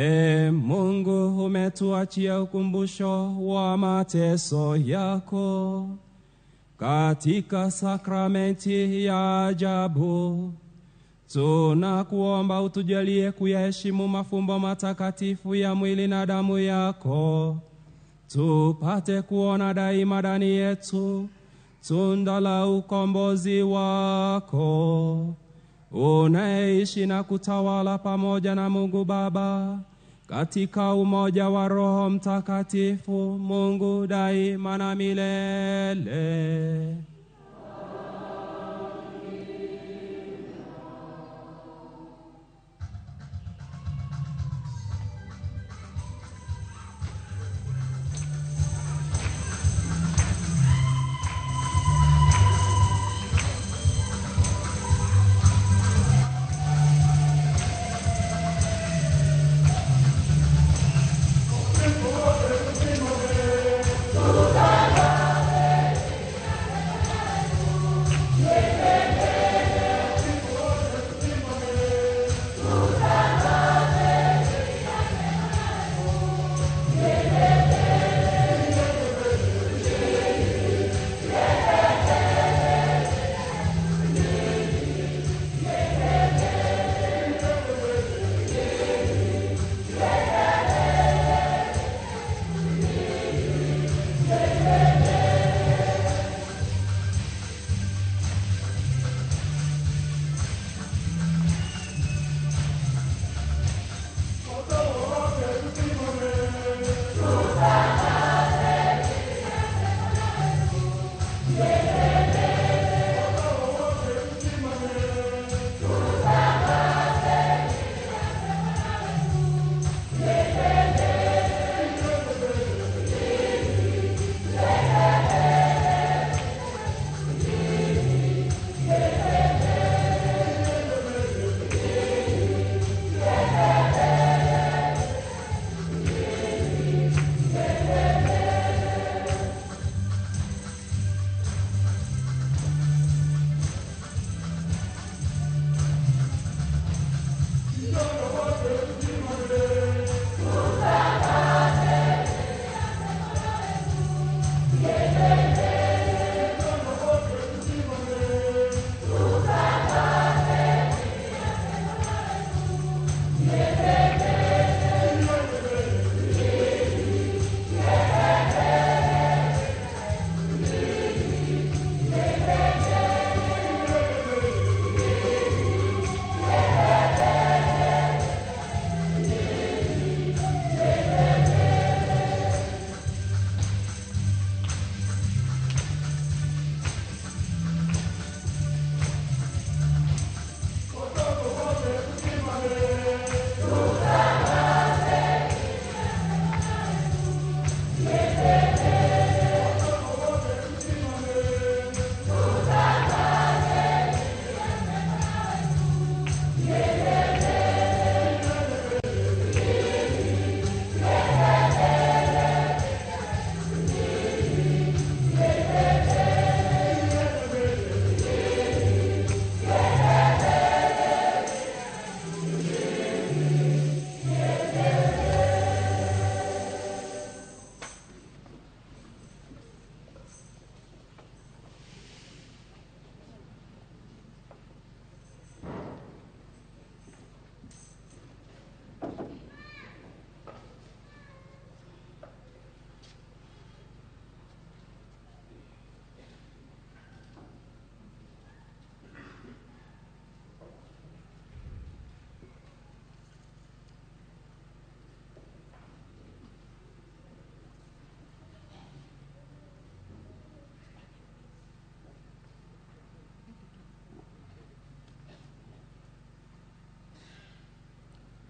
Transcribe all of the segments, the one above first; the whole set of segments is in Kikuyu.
E Mungu, umetuachia ukumbusho wa mateso yako katika sakramenti ya ajabu. Tunakuomba utujalie kuyaheshimu mafumbo matakatifu ya mwili na damu yako, tupate kuona daima ndani yetu tunda la ukombozi wako, unaishi na kutawala pamoja na Mungu Baba katika umoja wa Roho Mtakatifu, Mungu daima na milele.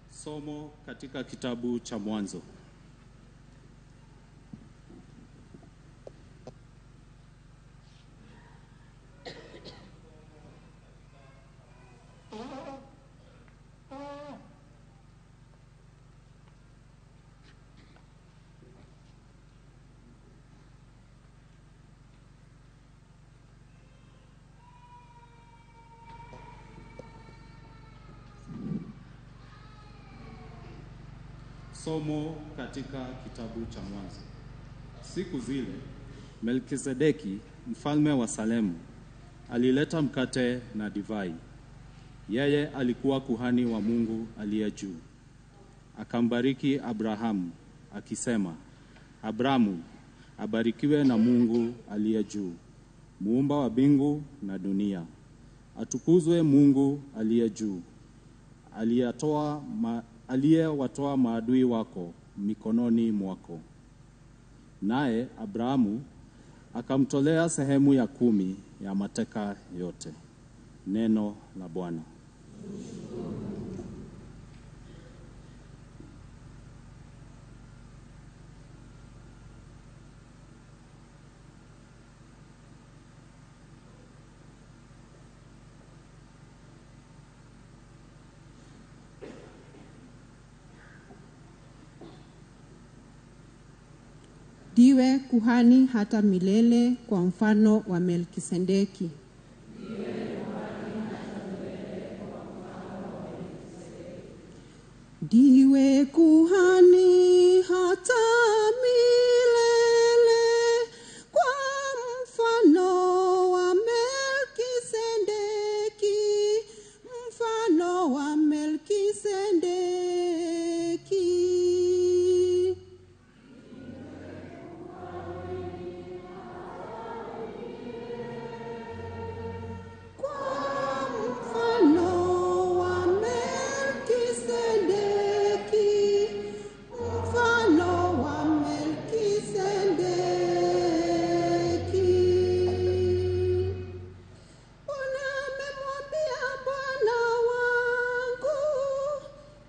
Somo katika kitabu cha Mwanzo. Somo katika kitabu cha Mwanzo. Siku zile Melkizedeki mfalme wa Salemu alileta mkate na divai. Yeye alikuwa kuhani wa Mungu aliye juu. Akambariki Abrahamu akisema, Abrahamu abarikiwe na Mungu aliye juu, muumba wa mbingu na dunia. Atukuzwe Mungu aliye juu, aliyewatoa maadui wako mikononi mwako. Naye Abrahamu akamtolea sehemu ya 10 ya mateka yote. Neno la Bwana. Ndiwe kuhani hata milele kwa mfano wa Melkisedeki. Ndiwe kuhani hata milele kwa mfano wa Melkisedeki, mfano wa Melkisedeki.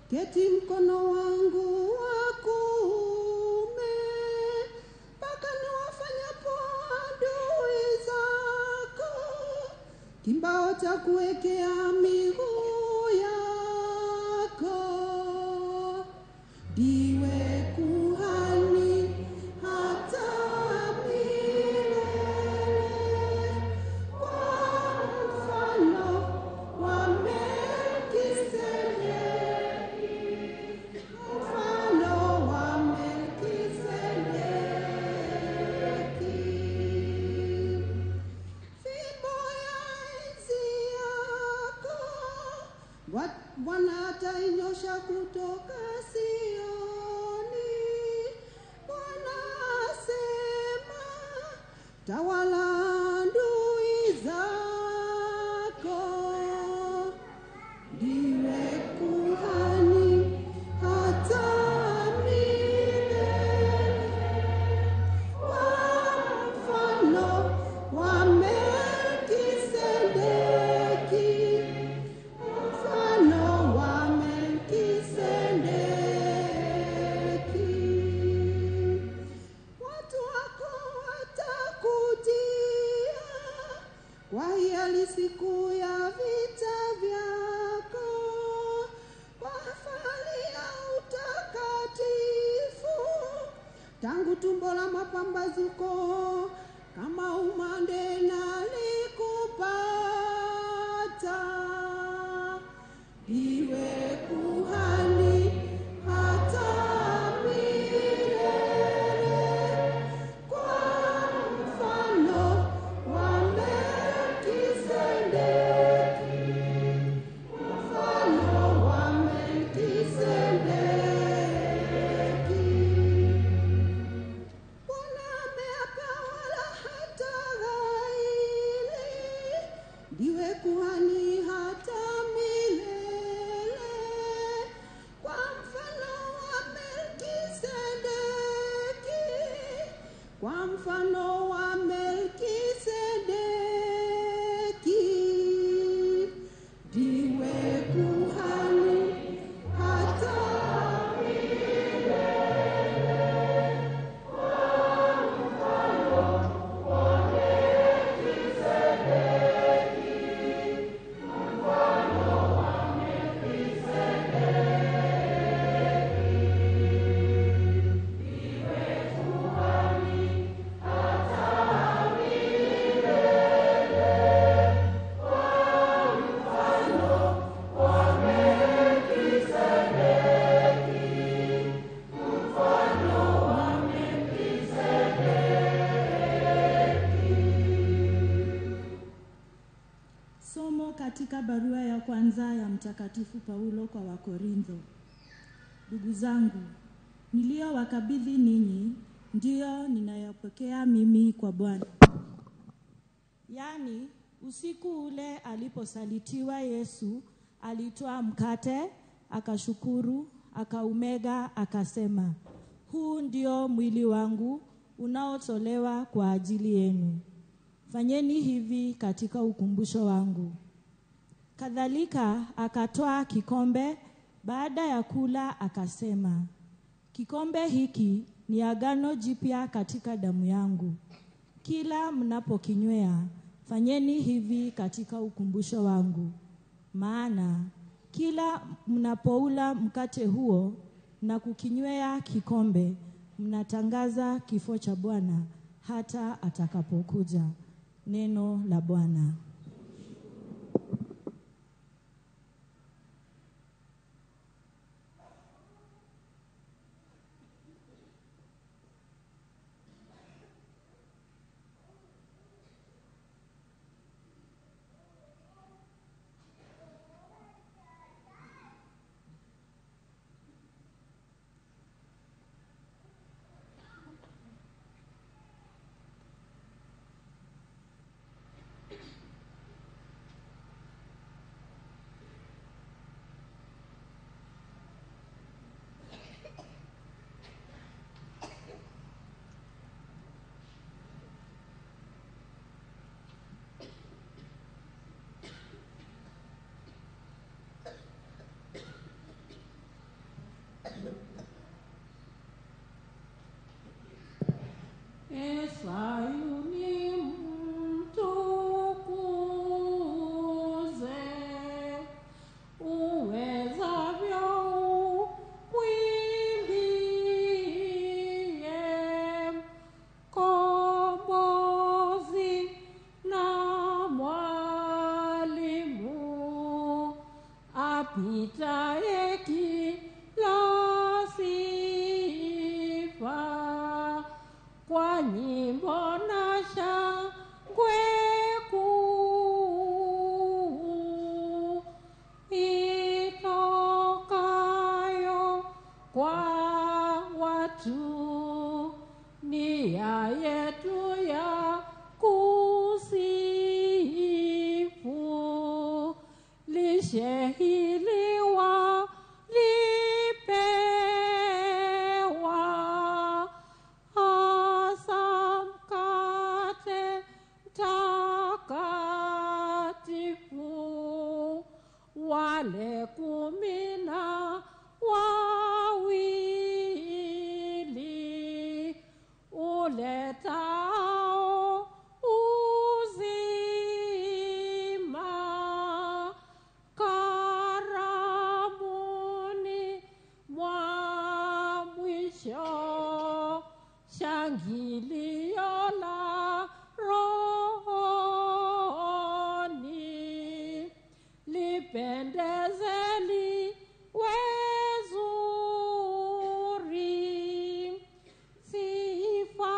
Keti mkono wangu wa kuume, mpaka niwafanyapo adui zako kimbao cha kuwekea miguu yako. Ndiwe kuhani hata milele kwa mfano wa Melkisedeki. Bwana atainyosha kutoka Sioni. Bwana asema, tawala adui zako. Ndiwe kuhani hata milele kwa mfano wa Melkisedeki. Kwa hiari siku ya vita vyako, kwa fahari ya utakatifu, tangu tumbo la mapambazuko, kama umande nalikupata. Ndiwe kuhani hata milele kwa mfano wa Melkisedeki, mfano wa Melkisedeki. Bwana ameapa wala hataghairi, ndiwe kuhani hata milele kwa mfano wa Melkisedeki, kwa mfano wa Melkisedeki. Ndiwe kuhani hata milele kwa mfano wa Melkisedeki, mfano wa Melkisedeki. Ndiwe kuhani hata Mtakatifu Paulo kwa Wakorintho. Ndugu zangu, niliyowakabidhi ninyi ndiyo ninayopokea mimi kwa Bwana. Yaani, usiku ule aliposalitiwa Yesu, alitwaa mkate, akashukuru, akaumega, akasema, "Huu ndio mwili wangu unaotolewa kwa ajili yenu. Fanyeni hivi katika ukumbusho wangu." Kadhalika akatwaa kikombe baada ya kula akasema, "Kikombe hiki ni agano jipya katika damu yangu. Kila mnapokinywea, fanyeni hivi katika ukumbusho wangu. Maana kila mnapoula mkate huo na kukinywea kikombe, mnatangaza kifo cha Bwana hata atakapokuja." Neno la Bwana. Sayuni mtukuze, uwezavyo mwimbie, Kombozi na Mwalimu, apitaye kila sifa, kwa nyimbo na shangwe kuu itokayo kwa watu, nia yetu ya kusifu, lishe hili walipewa, hasa mkate mtakatifu, wale 12 uletao uzima, karamuni mwa mwisho, shangilio la rohoni, lipendeze liwe zuri, sifa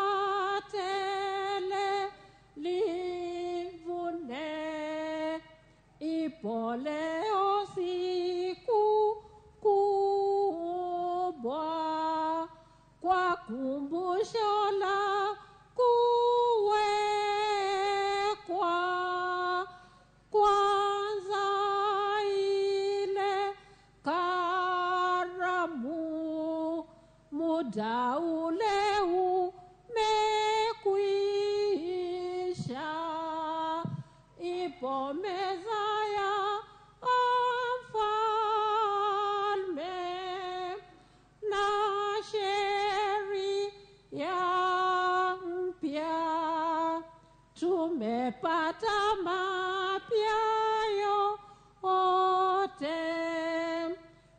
tele livune, ipo leo siku kubwa, kwa kumbusho la kuwekwa kwanza ile karamu, muda ule umekwisha, ipo meza ya mfalme na sheria mpya, tumepata mapya yote,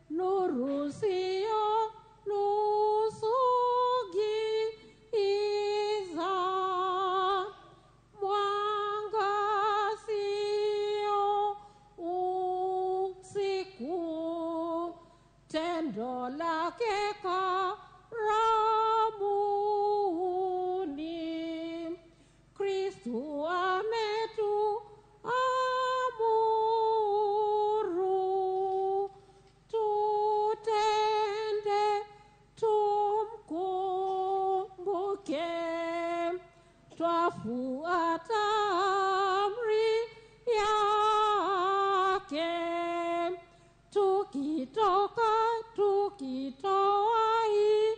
nuru siyo nusu giza, mwanga siyo usiku, tendo lake karamuni, Kristu ametuamuru. Twafuata amri yake, tukitoka tukitoa hii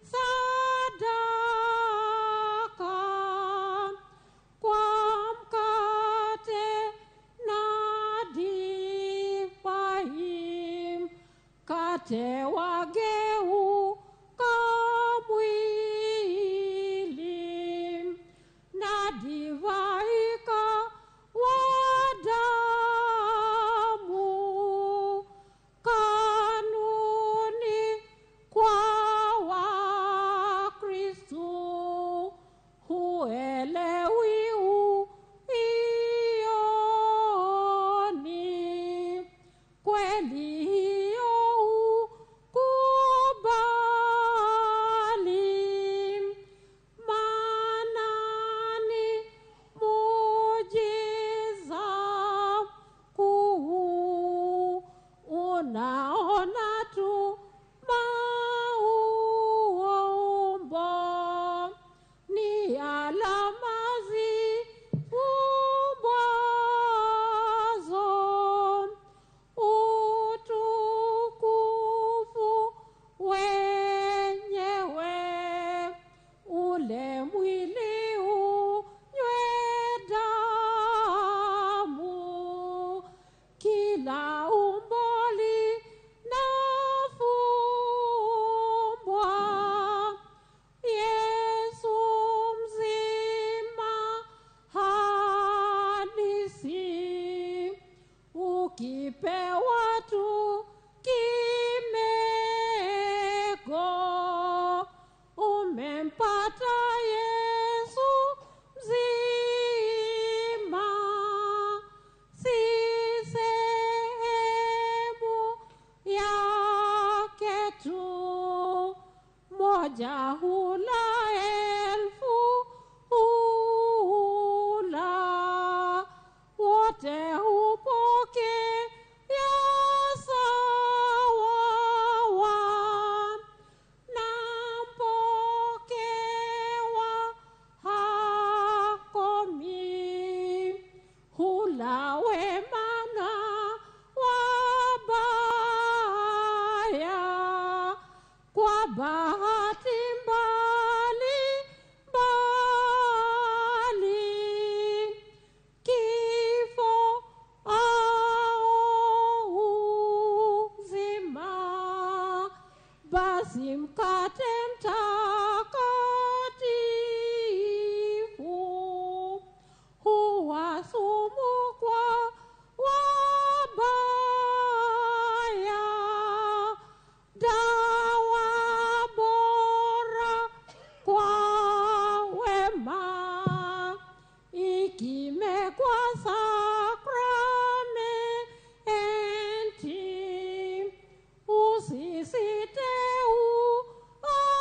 sadaka kwa mkate na divai, mkate wageuka mwili na divai kawa damu. Kanuni kwa Wakristo huelewi uioni, kweli hiyo ukubali, maana ni muujiza mkuu, unaona tu maumbo ni alama zifumbwazo utukufu wenyewe, ule mwili unywe damu, kila umbo linafumbwa. Yesu mzima halisi, ukipewa tu kimego, umempata Yesu mzima, si sehemu yake tu, moja hula elfu hula, wote hupokea sawawa, na mpokewa hakomi, hula wema na wabaya, kwa bahati mbali mbali, kifo au uzima, basi mkate mtakatifu huwa sumu kwa wabaya, dawa bora kwa wema, ikimekwa sakramenti, usisite uombe.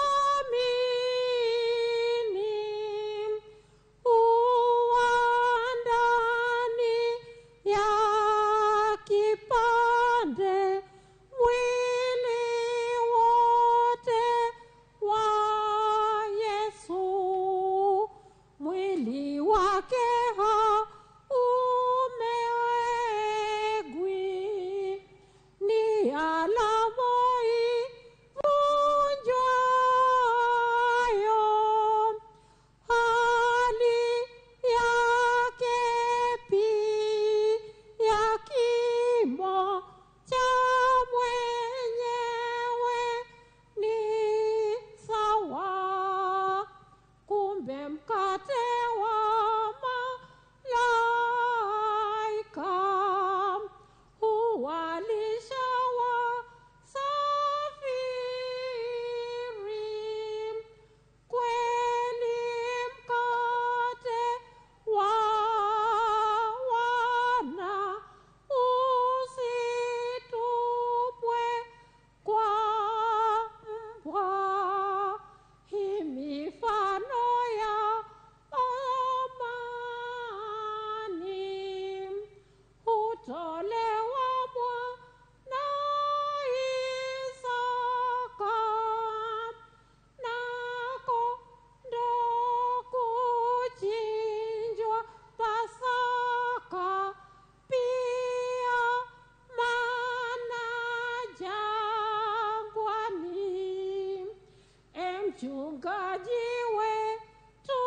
Mchungaji wetu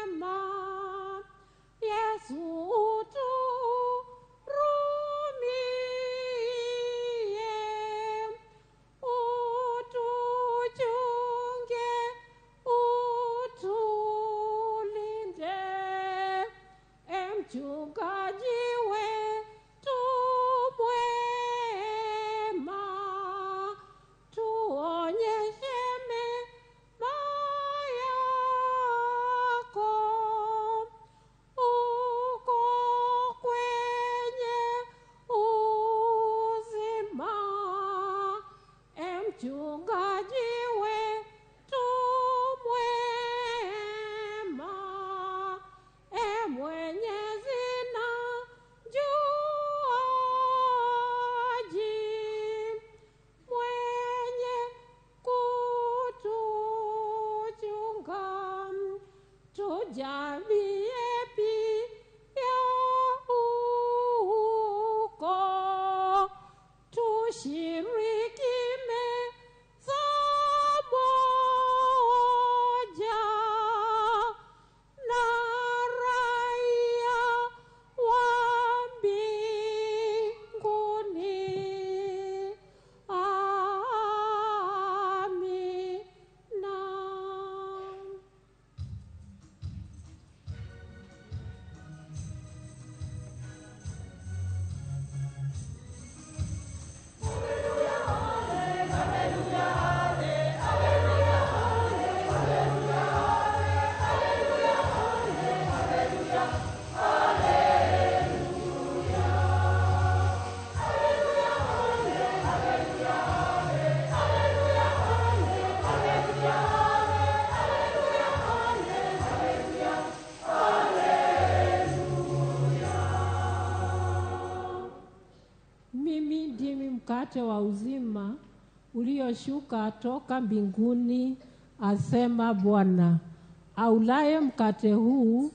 mwema, Yesu utuhurumie, utuchunge, utulinde. Mchungaji wetu mwema, tuonyeshe mema yako, uko kwenye uzima. Mchungaji wetu mwema, Mwenyezi na mjuaji, mwenye kutuchunga, tujalie pia huko, tushiriki meza moja na raia wa mbinguni. Amina. Mimi ndimi mkate wa uzima ulioshuka toka mbinguni, asema Bwana. Aulaye mkate huu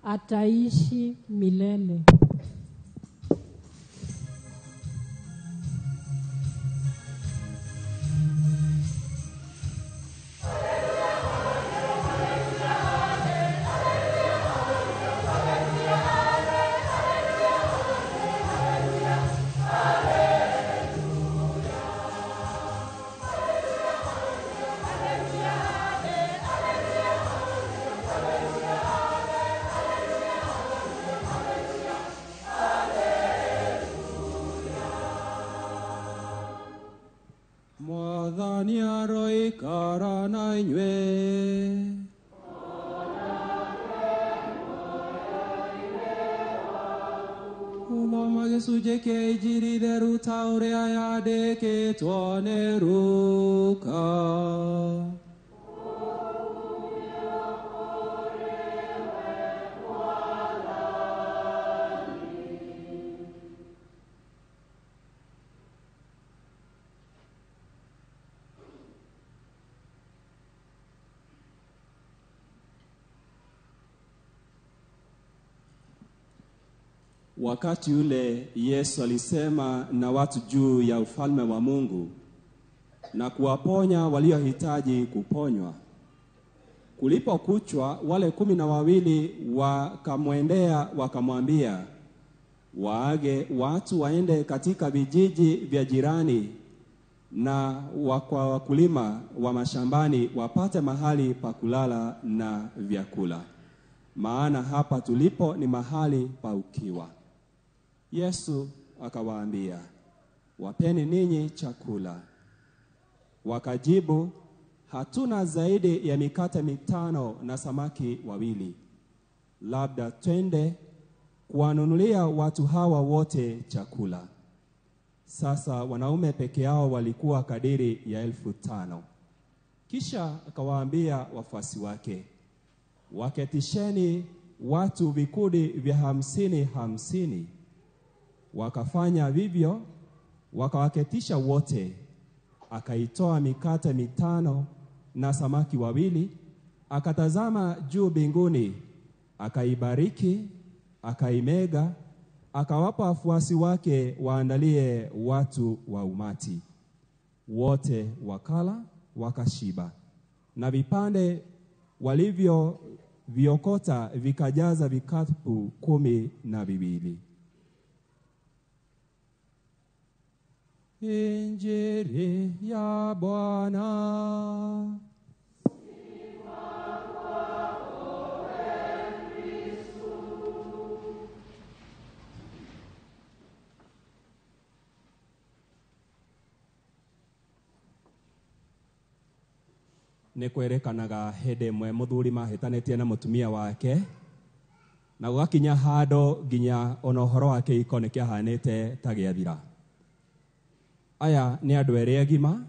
ataishi milele. Mwathani aroikara na inyuĩ. Gũthoma gĩcunjĩ kĩa Injiri theru ta ũrĩa yandĩkĩtwo nĩ Luka. Wakati ule Yesu alisema na watu juu ya ufalme wa Mungu na kuwaponya waliohitaji kuponywa. Kulipokuchwa, wale 12 wakamwendea wakamwambia, waage watu waende katika vijiji vya jirani na kwa wakulima wa mashambani wapate mahali pa kulala na vyakula, maana hapa tulipo ni mahali pa ukiwa. Yesu akawaambia, wapeni ninyi chakula. Wakajibu, hatuna zaidi ya mikate 5 na samaki 2. Labda twende kuwanunulia watu hawa wote chakula. Sasa wanaume peke yao walikuwa kadiri ya 5,000. Kisha akawaambia wafuasi wake, waketisheni watu vikundi vya 50 50. Wakafanya vivyo, wakawaketisha wote. Akaitoa mikate 5 na samaki 2, akatazama juu mbinguni, akaibariki, akaimega, akawapa wafuasi wake waandalie watu wa umati. Wote wakala, wakashiba, na vipande walivyo viokota vikajaza vikapu 12. Injili ya Bwana. Nĩ kwĩrĩkanaga hĩndĩ ĩmwe mũthuri mahĩtanĩtie na mũtumia wake, na gũgakinya handũ nginya ona ũhoro wa kĩhiko nĩ kĩahanĩte ta gĩathira. Aya nĩ andũ erĩ agima,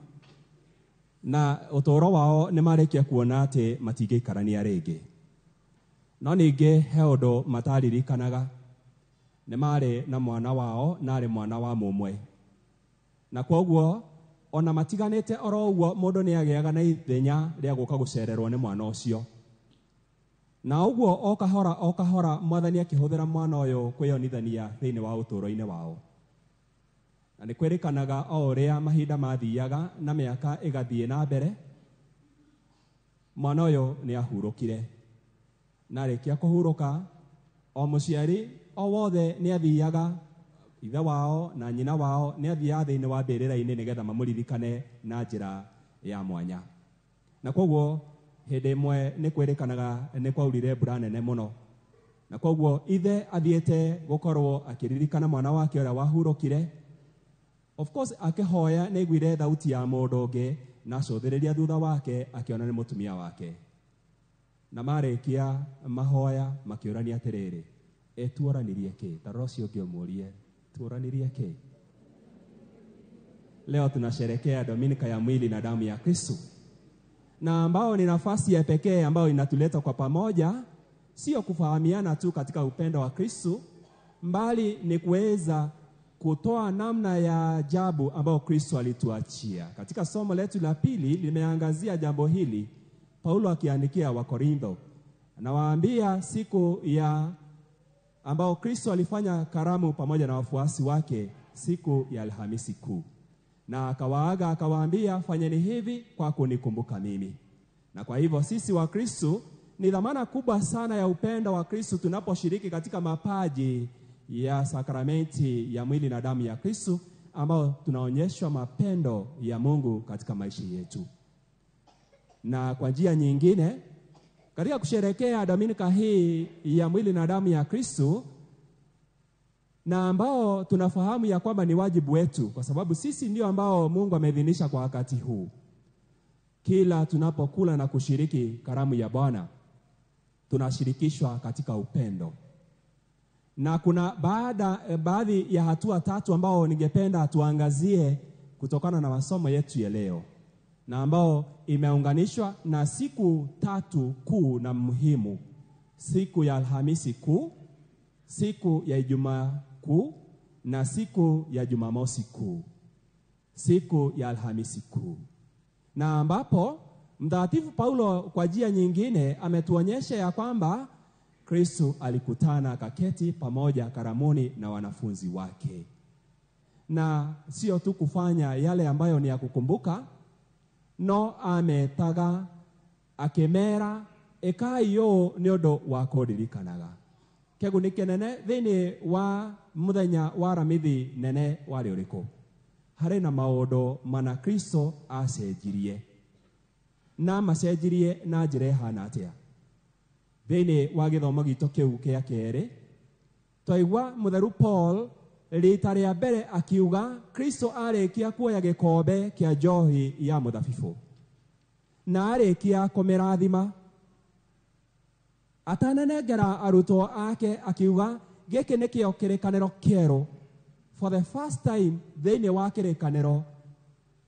na ũtũũro wao nĩ marĩkia kuona atĩ matingĩikarania rĩngĩ. No ningĩ he ũndũ mataririkanaga, nĩ marĩ na mwana wao na arĩ mwana wa mũmwe, na kwoguo ona matiganĩte oro ũguo mũndũ nĩ agĩaga na ithenya rĩa gũka gũcererwo nĩ mwana ũcio. Na ũguo o kahora Mwathani akĩhũthĩra mwana ũyũ kwĩyonithania thĩinĩ wa ũtũũro-inĩ wao. Na nĩ kwĩrĩkanaga o ũrĩa mahinda mathiaga na mĩaka ĩgathiĩ na mbere, mwana ũyũ nĩ ahurũkire. Na arĩkia kũhurũka, o mũciari o wothe nĩ athiaga, ithe wao na nyina wao nĩ athiaga thĩinĩ wa mbĩrĩra-inĩ nĩgetha mamũririkane na njĩra ya mwanya. Na kwoguo hĩndĩ ĩmwe nĩ kwĩrĩkanaga nĩ kwaurire mbura nene mũno, na kwoguo ithe athiĩte gũkorwo akĩririkana mwana wake ũrĩa wahurũkire. Of course akĩhoya nĩ aiguire thauti ya mũndũ ũngĩ, na acũthĩrĩria thutha wake akĩona nĩ mũtumia wake. Na marĩkia mahoya makĩũrania atĩrĩrĩ, tuoranirie kĩ? Ta rora ũcio ũngĩ ũmũrie, tuoranirie kĩ? Leo tunasherekea Dominika ya mwili na damu ya Kristo, na ambao ni nafasi ya pekee ambayo inatuleta kwa pamoja, sio kufahamiana tu katika upendo wa Kristo, mbali ni kuweza kutoa namna ya ajabu ambayo Kristo alituachia. Katika somo letu la pili limeangazia jambo hili, Paulo akiandikia Wakorintho anawaambia siku ya ambao Kristo alifanya karamu pamoja na wafuasi wake siku ya Alhamisi Kuu, na akawaaga akawaambia, fanyeni hivi kwa kunikumbuka mimi. Na kwa hivyo sisi wa Kristo ni dhamana kubwa sana ya upendo wa Kristo tunaposhiriki katika mapaji ya sakramenti ya mwili na damu ya Kristo, ambao tunaonyeshwa mapendo ya Mungu katika maisha yetu. Na kwa njia nyingine, katika kusherehekea Dominika hii ya mwili na damu ya Kristo, na ambao tunafahamu ya kwamba ni wajibu wetu, kwa sababu sisi ndio ambao Mungu ameidhinisha kwa wakati huu, kila tunapokula na kushiriki karamu ya Bwana tunashirikishwa katika upendo. Na kuna baadhi ya hatua tatu ambao ningependa tuangazie kutokana na masomo yetu ya leo, na ambao imeunganishwa na siku tatu kuu na muhimu: siku ya Alhamisi Kuu, siku ya Ijumaa Kuu na siku ya Jumamosi Kuu. Siku ya Alhamisi Kuu, na ambapo Mtakatifu Paulo kwa njia nyingine ametuonyesha ya kwamba Kristo alikutana akaketi pamoja karamuni na wanafunzi wake, na sio tu kufanya yale ambayo ni ya kukumbuka, no ametaga akimera ĩkai ũũ nĩ ũndũ wa kũndirikanaga. Kĩguni kĩnene thĩinĩ wa mũthenya wa Aramithi nene warĩ ũrĩkũ? Harĩ na maũndũ mana Kristo acenjirie, na macenjirie na njĩra ĩhana atĩa? Thĩinĩ wa gĩthomo gitũ kĩu kĩa kerĩ, twaigua Mũtheru Paul rita rĩa mbere akiuga Kristo arĩkia kuoya gĩkombe kĩa njohi ya mũthabibũ na arĩkia kũmĩrathima, atananengera arutwo ake akiuga gĩkĩ nĩkĩo kĩrĩkanĩro kĩerũ. For the first time thĩinĩ wa kĩrĩkanĩro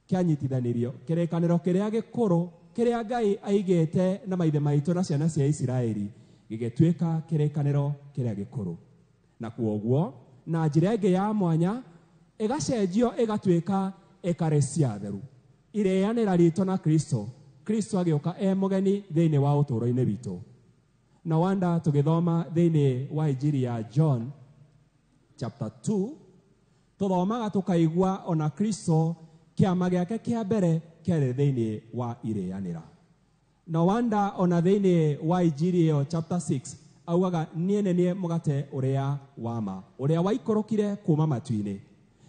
kĩanyitithanirio, kĩrĩkanĩro kĩrĩa gĩkũrũ kĩrĩa Ngai aigĩte na maithe maitũ na ciana cia Isiraeli gĩgĩtuĩka kĩrĩkanĩro kĩrĩa gĩkũrũ. Na kwoguo na njĩra ĩngĩ ya mwanya ĩgacenjio ĩgatuĩka ekaresia theru, irĩanĩra ritũ na Kristo. Kristo agĩũka e mũgeni thĩinĩ wa ũtũũro-inĩ witũ. Na wanda tũgĩthoma thĩinĩ wa Injiri ya John chapter 2, tũthomaga tũkaigua ona Kristo kĩama gĩake kĩa mbere kerĩ thĩinĩ wa irĩanĩra. No wonder ona thĩinĩ wa Injiri ĩyo chapter 6 augaga niĩ nĩ niĩ mũgate ũrĩa wa ma ũrĩa waikũrũkire kuma matu-inĩ.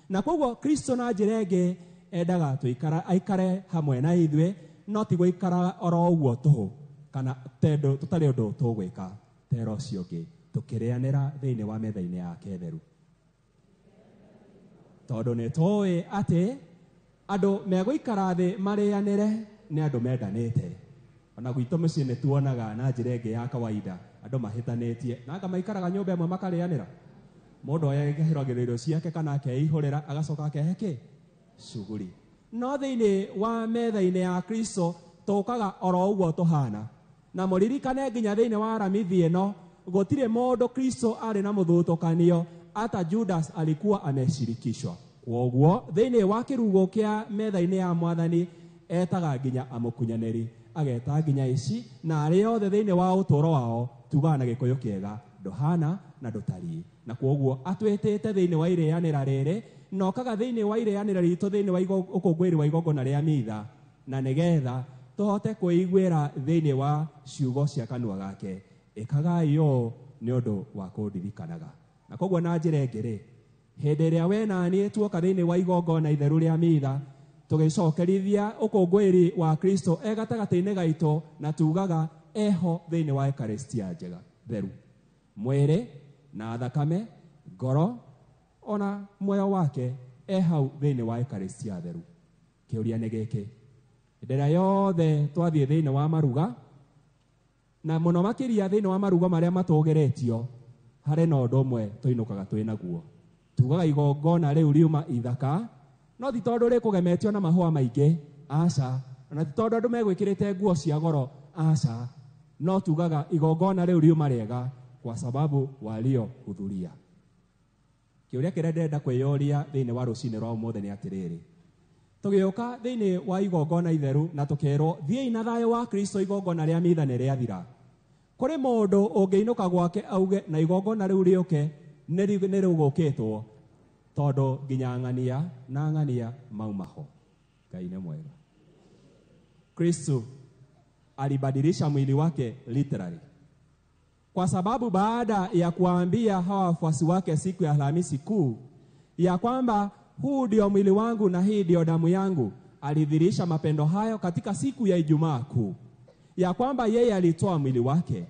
Na koguo Kristo na njĩra ĩngĩ endaga tũikara aikare hamwe na ithuĩ, no ti gũikara oro ũguo tũhũ kana tendo tũtarĩ ũndũ tũgwĩka tero ũcio ũngĩ, tũkĩrĩanĩra thĩinĩ wa metha-inĩ yake theru. Tondũ nĩ tũĩ atĩ andũ megũikara thĩ marĩanĩre nĩ andũ mendanĩte. Ona gwitũ mũciĩ nĩ tuonaga na njĩra ĩngĩ ya kawaida andũ mahĩtanĩtie na anga maikaraga nyũmba ĩmwe makarĩanĩra. Mũndũ ekahĩragĩra irio ciake kana akeihũrĩra agacoka akehe kĩ shughuli. No thĩinĩ wa metha-inĩ ya Kristo tũkaga oro ũguo tũhana. Na mũririkane nginya thĩinĩ wa Aramithi ĩno gũtirĩ mũndũ Kristo arĩ na mũthutũkanio hata Judas alikuwa ameshirikishwa. Kwoguo thĩinĩ wa kĩrugo kĩa metha-inĩ ya Mwathani etaga nginya amũkunyanĩri, ageta nginya ici na arĩa othe thĩinĩ wa ũtũũro wao tugaga na Gĩkũyũ kĩega ndũhana na ndũtariĩ. Na kwoguo atwĩtĩte thĩinĩ wa irĩanĩra rĩrĩ na okaga thĩinĩ wa irĩanĩra ritũ thĩinĩ wa ũkũngũĩri wa igongona rĩa mitha, na nĩgetha tũhote kwĩiguĩra thĩinĩ wa ciugo cia kanua gake, ĩkagai ũũ nĩ ũndũ wa kũndirikanaga. Na koguo na njĩra ĩngĩ rĩ, hĩndĩ ĩrĩa we na niĩ tuoka thĩinĩ wa igongona itheru rĩa mitha tũgĩcokerithia ũkũngũĩri wa Kristo e gatagatĩ-inĩ gaitũ, na tugaga eho thĩinĩ wa Ekaristia njega theru, mwĩrĩ na thakame, ngoro ona muoyo wake e hau thĩinĩ wa Ekaristia theru. Kĩũria nĩ gĩkĩ, hĩndĩ ĩrĩa yothe twathiĩ thĩinĩ wa maruga, na mũno makĩria thĩinĩ wa maruga marĩa matũgeretio, harĩ na ũndũ ũmwe tũinũkaga twĩ naguo. Tugaga igongona rĩu riuma ithaka, no ti tondũ rĩkũgemetio na mahũa maingĩ, aca, ona ti tondũ andũ megwĩkĩrĩte nguo cia goro, aca, no tugaga igongona rĩu riuma rĩega kwa sababu waliohudhuria. Kĩũria kĩrĩa ndĩrenda kwĩyũria thĩinĩ wa rũcinĩ rwa ũmũthĩ nĩ atĩrĩrĩ, tũgĩũka thĩinĩ wa igongona itheru na tũkerwo thiĩi na thayũ wa Kristo, igongona rĩa mitha nĩ rĩathira. Kũrĩ mũndũ ũngĩinũka gwake auge na igongona rĩu rĩũke nĩ rĩgũkĩtwo, tondũ nginya ng'ania na ng'ania mauma ho. Ngai nĩ mwega. Kristo alibadilisha mwili wake literally, kwa sababu baada ya kuambia hawa wafuasi wake siku ya Alhamisi Kuu ya kwamba huu ndio mwili wangu na hii ndio damu yangu, alidhihirisha mapendo hayo katika siku ya Ijumaa Kuu, ya kwamba yeye alitoa mwili wake.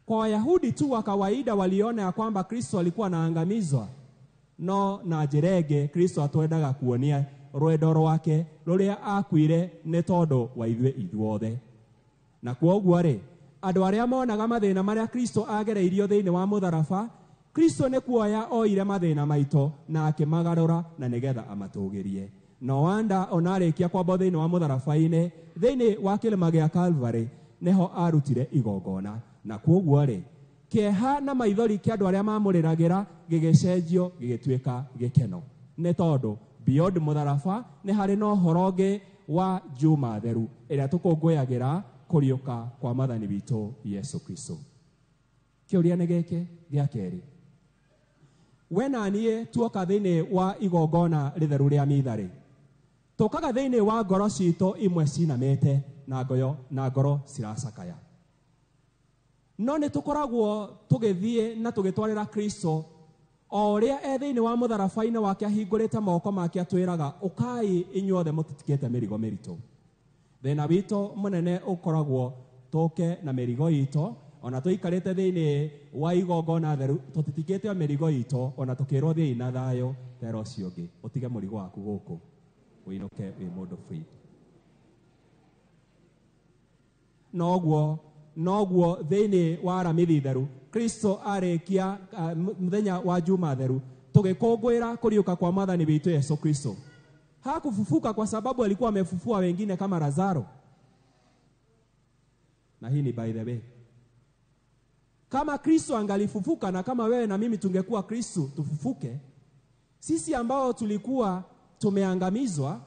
Kwa Wayahudi tu wa kawaida waliona ya kwamba Kristo alikuwa anaangamizwa, no na njĩra ĩngĩ Kristo atwendaga kuonia rwendo rwake rũrĩa akuire nĩ tondũ wa ithuĩ ithuothe. Na kwoguo rĩ, andũ arĩa monaga mathĩna marĩa Kristo agereirio thĩinĩ wa mũtharaba, Kristo nĩ kuoya oire mathĩna maitũ na akĩmagarũra na nĩgetha amatũgĩrie. No wonder ona arĩkia kwambwo thĩinĩ wa mũtharaba-inĩ, thĩinĩ wa kĩrĩma gĩa Calvary nĩho arutire igongona. Na kwoguo rĩ, kĩeha na maithori kĩa andũ arĩa mamũrĩragĩra gĩgĩcenjio gĩgĩtuĩka gĩkeno, nĩ tondũ beyond mũtharaba nĩ harĩ na ũhoro ũngĩ wa Juma theru ĩrĩa tũkũngũyagĩra kũriũka kwa Mwathani witũ Yesu Kristo. Kĩũria nĩ gĩkĩ gĩa kerĩ, we na niĩ tuoka thĩinĩ wa igongona rĩtheru rĩa mitha rĩ, tũkaga thĩinĩ wa ngoro citũ imwe cinamĩte na ngoyo na ngoro ciracakaya, no nĩ tũkoragwo tũgĩthiĩ na tũgĩtwarĩra Kristo o ũrĩa e thĩinĩ wa mũtharaba-inĩ wake ahingũrĩte moko make atwĩraga ũkai inyuothe mũtitikĩte mĩrigo mĩritũ. Thĩna witũ mũnene ũkoragwo tũke na mĩrigo itũ, ona tũikarĩte thĩinĩ wa igongona theru tũtitikĩte mĩrigo itũ, ona tũkĩrwo thiĩi na thayũ tera ũcio ũngĩ, ũtige mũrigo waku gũkũ ũinũke wĩ mũndũ free. Noguo thĩinĩ wa Aramithi theru Kristo arĩkia mũthenya wa Juma theru tũgĩkũngũĩra kũriũka kwa Mwathani witũ Yesu Kristo. Hakufufuka kwa sababu alikuwa amefufua wengine kama Lazaro. Na hii ni by the way, kama Kristo angalifufuka na kama wewe na mimi tungekuwa Kristo tufufuke, sisi ambao tulikuwa tumeangamizwa,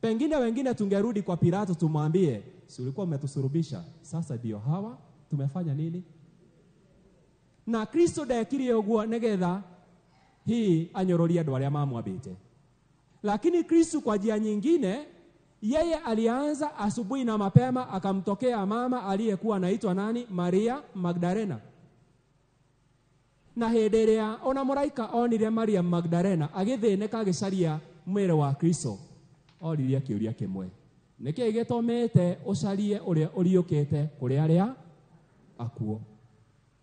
pengine wengine tungerudi kwa Pilato tumwambie, si ulikuwa umetusurubisha, sasa ndio hawa tumefanya nini? Na Kristo ndekire ũguo nĩgetha hii anyororie andũ arĩa mamwambĩte. Lakini Kristo kwa njia nyingine Yeye alianza asubuhi na mapema akamtokea mama aliyekuwa anaitwa nani? Maria Magdalena. Na hĩndĩ ĩrĩa ona mũraika onire Maria Magdalena agĩthĩnĩka agĩcaria mwĩrĩ wa Kristo, oririe kĩũria kĩmwe, nĩkĩĩ gĩtũmĩte ũcarie ũrĩa ũriũkĩte kũrĩ arĩa akuo?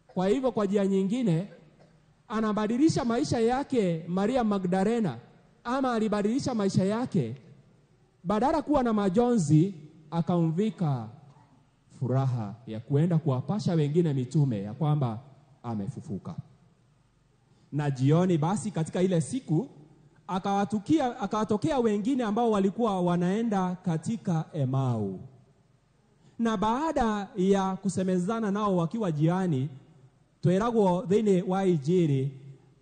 Kwa hivyo kwa njia nyingine anabadilisha maisha yake Maria Magdalena, ama alibadilisha maisha yake, badala kuwa na majonzi akamvika furaha ya kuenda kuwapasha wengine mitume ya kwamba amefufuka. Na jioni basi katika ile siku akawatokea wengine ambao walikuwa wanaenda katika Emau. Na baada ya kusemezana nao wakiwa jiani, twĩragwo thĩinĩ wa Injiri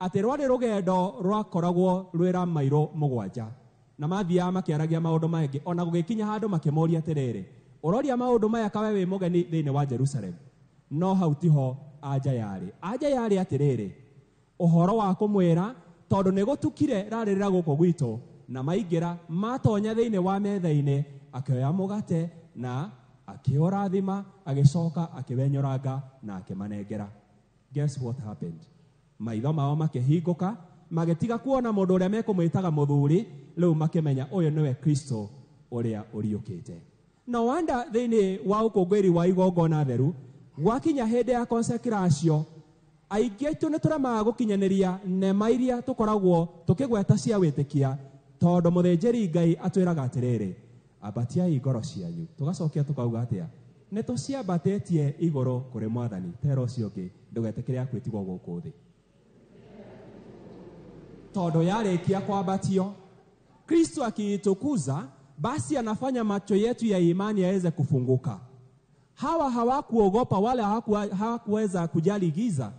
atĩ rwarĩ rũgendo rwakoragwo rwĩra mairo 7, na mathiaga makĩaragia maũndũ maingĩ, ona gũgĩkinya handũ makĩmoria atĩrĩrĩ, ũroria maũndũ maya kawe wĩ mũgeni thĩinĩ wa Jerusalem? No hau tiho anja yarĩ. Anja yarĩ atĩrĩrĩ, ũhoro wa kũmwĩra tondũ nĩ gũtukire rarĩrĩra gũkũ gwitũ, na maingĩra matonya thĩinĩ wa metha-inĩ, akĩoya mũgate na akĩũrathima, agĩcoka akĩwenyũranga na akĩmanengera. Guess what happened? Maitho mao makĩhingũka, magĩtiga kuona mũndũ ũrĩa mekũmwĩtaga mũthuri, rĩu makĩmenya ũyũ nĩwe Kristo ũrĩa ũriũkĩte. No wonder thĩinĩ wa ũkũngũĩri wa igongona theru, gwakinya hĩndĩ ya consecration, aingĩ aitũ nĩ tũremaga gũkinyanĩria nema iria tũkoragwo tũkĩgweta cia wĩtĩkia, tondũ mũthĩnjĩri Ngai atwĩraga atĩrĩrĩ, ambatiai ngoro cianyu. Tũgacokia tũkauga atĩa? Nĩ tũciambatĩtie igũrũ kũrĩ Mwathani, tera ũcio ũngĩ ndũgetĩkĩre akwĩtigwo gũkũ thĩ. Tondũ yarĩkia kwambatio, Kristo akiitukuza, basi anafanya macho yetu ya imani yaweze kufunguka. Hawa hawakuogopa wala hawakuweza kujali giza.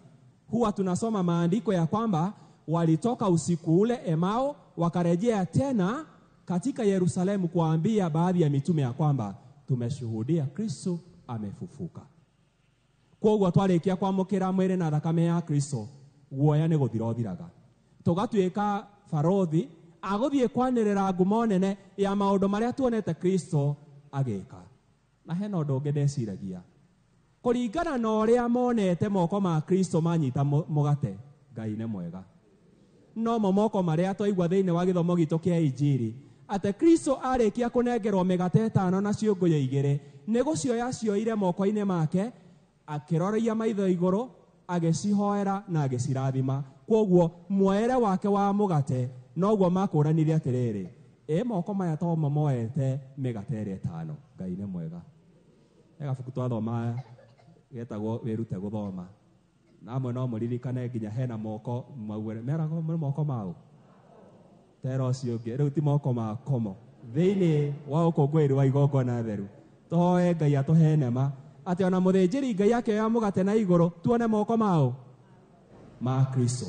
Huwa tunasoma maandiko ya kwamba walitoka usiku ule Emau, wakarejea tena katika Yerusalemu kuambia baadhi ya mitume ya kwamba tumeshuhudia Kristo amefufuka. Kwoguo twarĩkia kwamũkĩra mwĩrĩ na thakame ya Kristo, guoya nĩ gũthira ũthiraga. Tũgatuĩka barothi agũthiĩ kwanĩrĩra ngumo nene ya maũndũ marĩa tuonete Kristo agĩka. Na hena ũndũ ũngĩ ndeciragia, kũringana na ũrĩa monete moko ma Kristo manyita mũgate, Ngai nĩ mwega. No mo moko marĩa twaigua thĩinĩ wa gĩthomo gitũ kĩa Injiri, atĩ Kristo arĩkia kũnengerwo mĩgate 5 na ciũngũyũ 2, nĩ gũcioya cioire moko-inĩ make, akĩroria maitho igũrũ, agĩcihoera na agĩcirathima. Kwoguo muoere wake wa mũgate noguo makũranire atĩrĩrĩ, ĩ moko maya to mo moete mĩgate ĩrĩa 5. Ngai nĩ mwega. He gabuku twathoma getagwo Wĩrute Gũthoma, na amwe no mũririkane nginya hena moko mauere meragwo nĩ moko mau tera ũcio ũngĩ, rĩu ti moko ma komo. Thĩinĩ wa ũkũngũĩri wa igongona theru, tũhoe Ngai atũhe nema atĩ ona mũthĩnjĩri Ngai akĩoya mũgate na igũrũ tuone moko mao ma Kristo,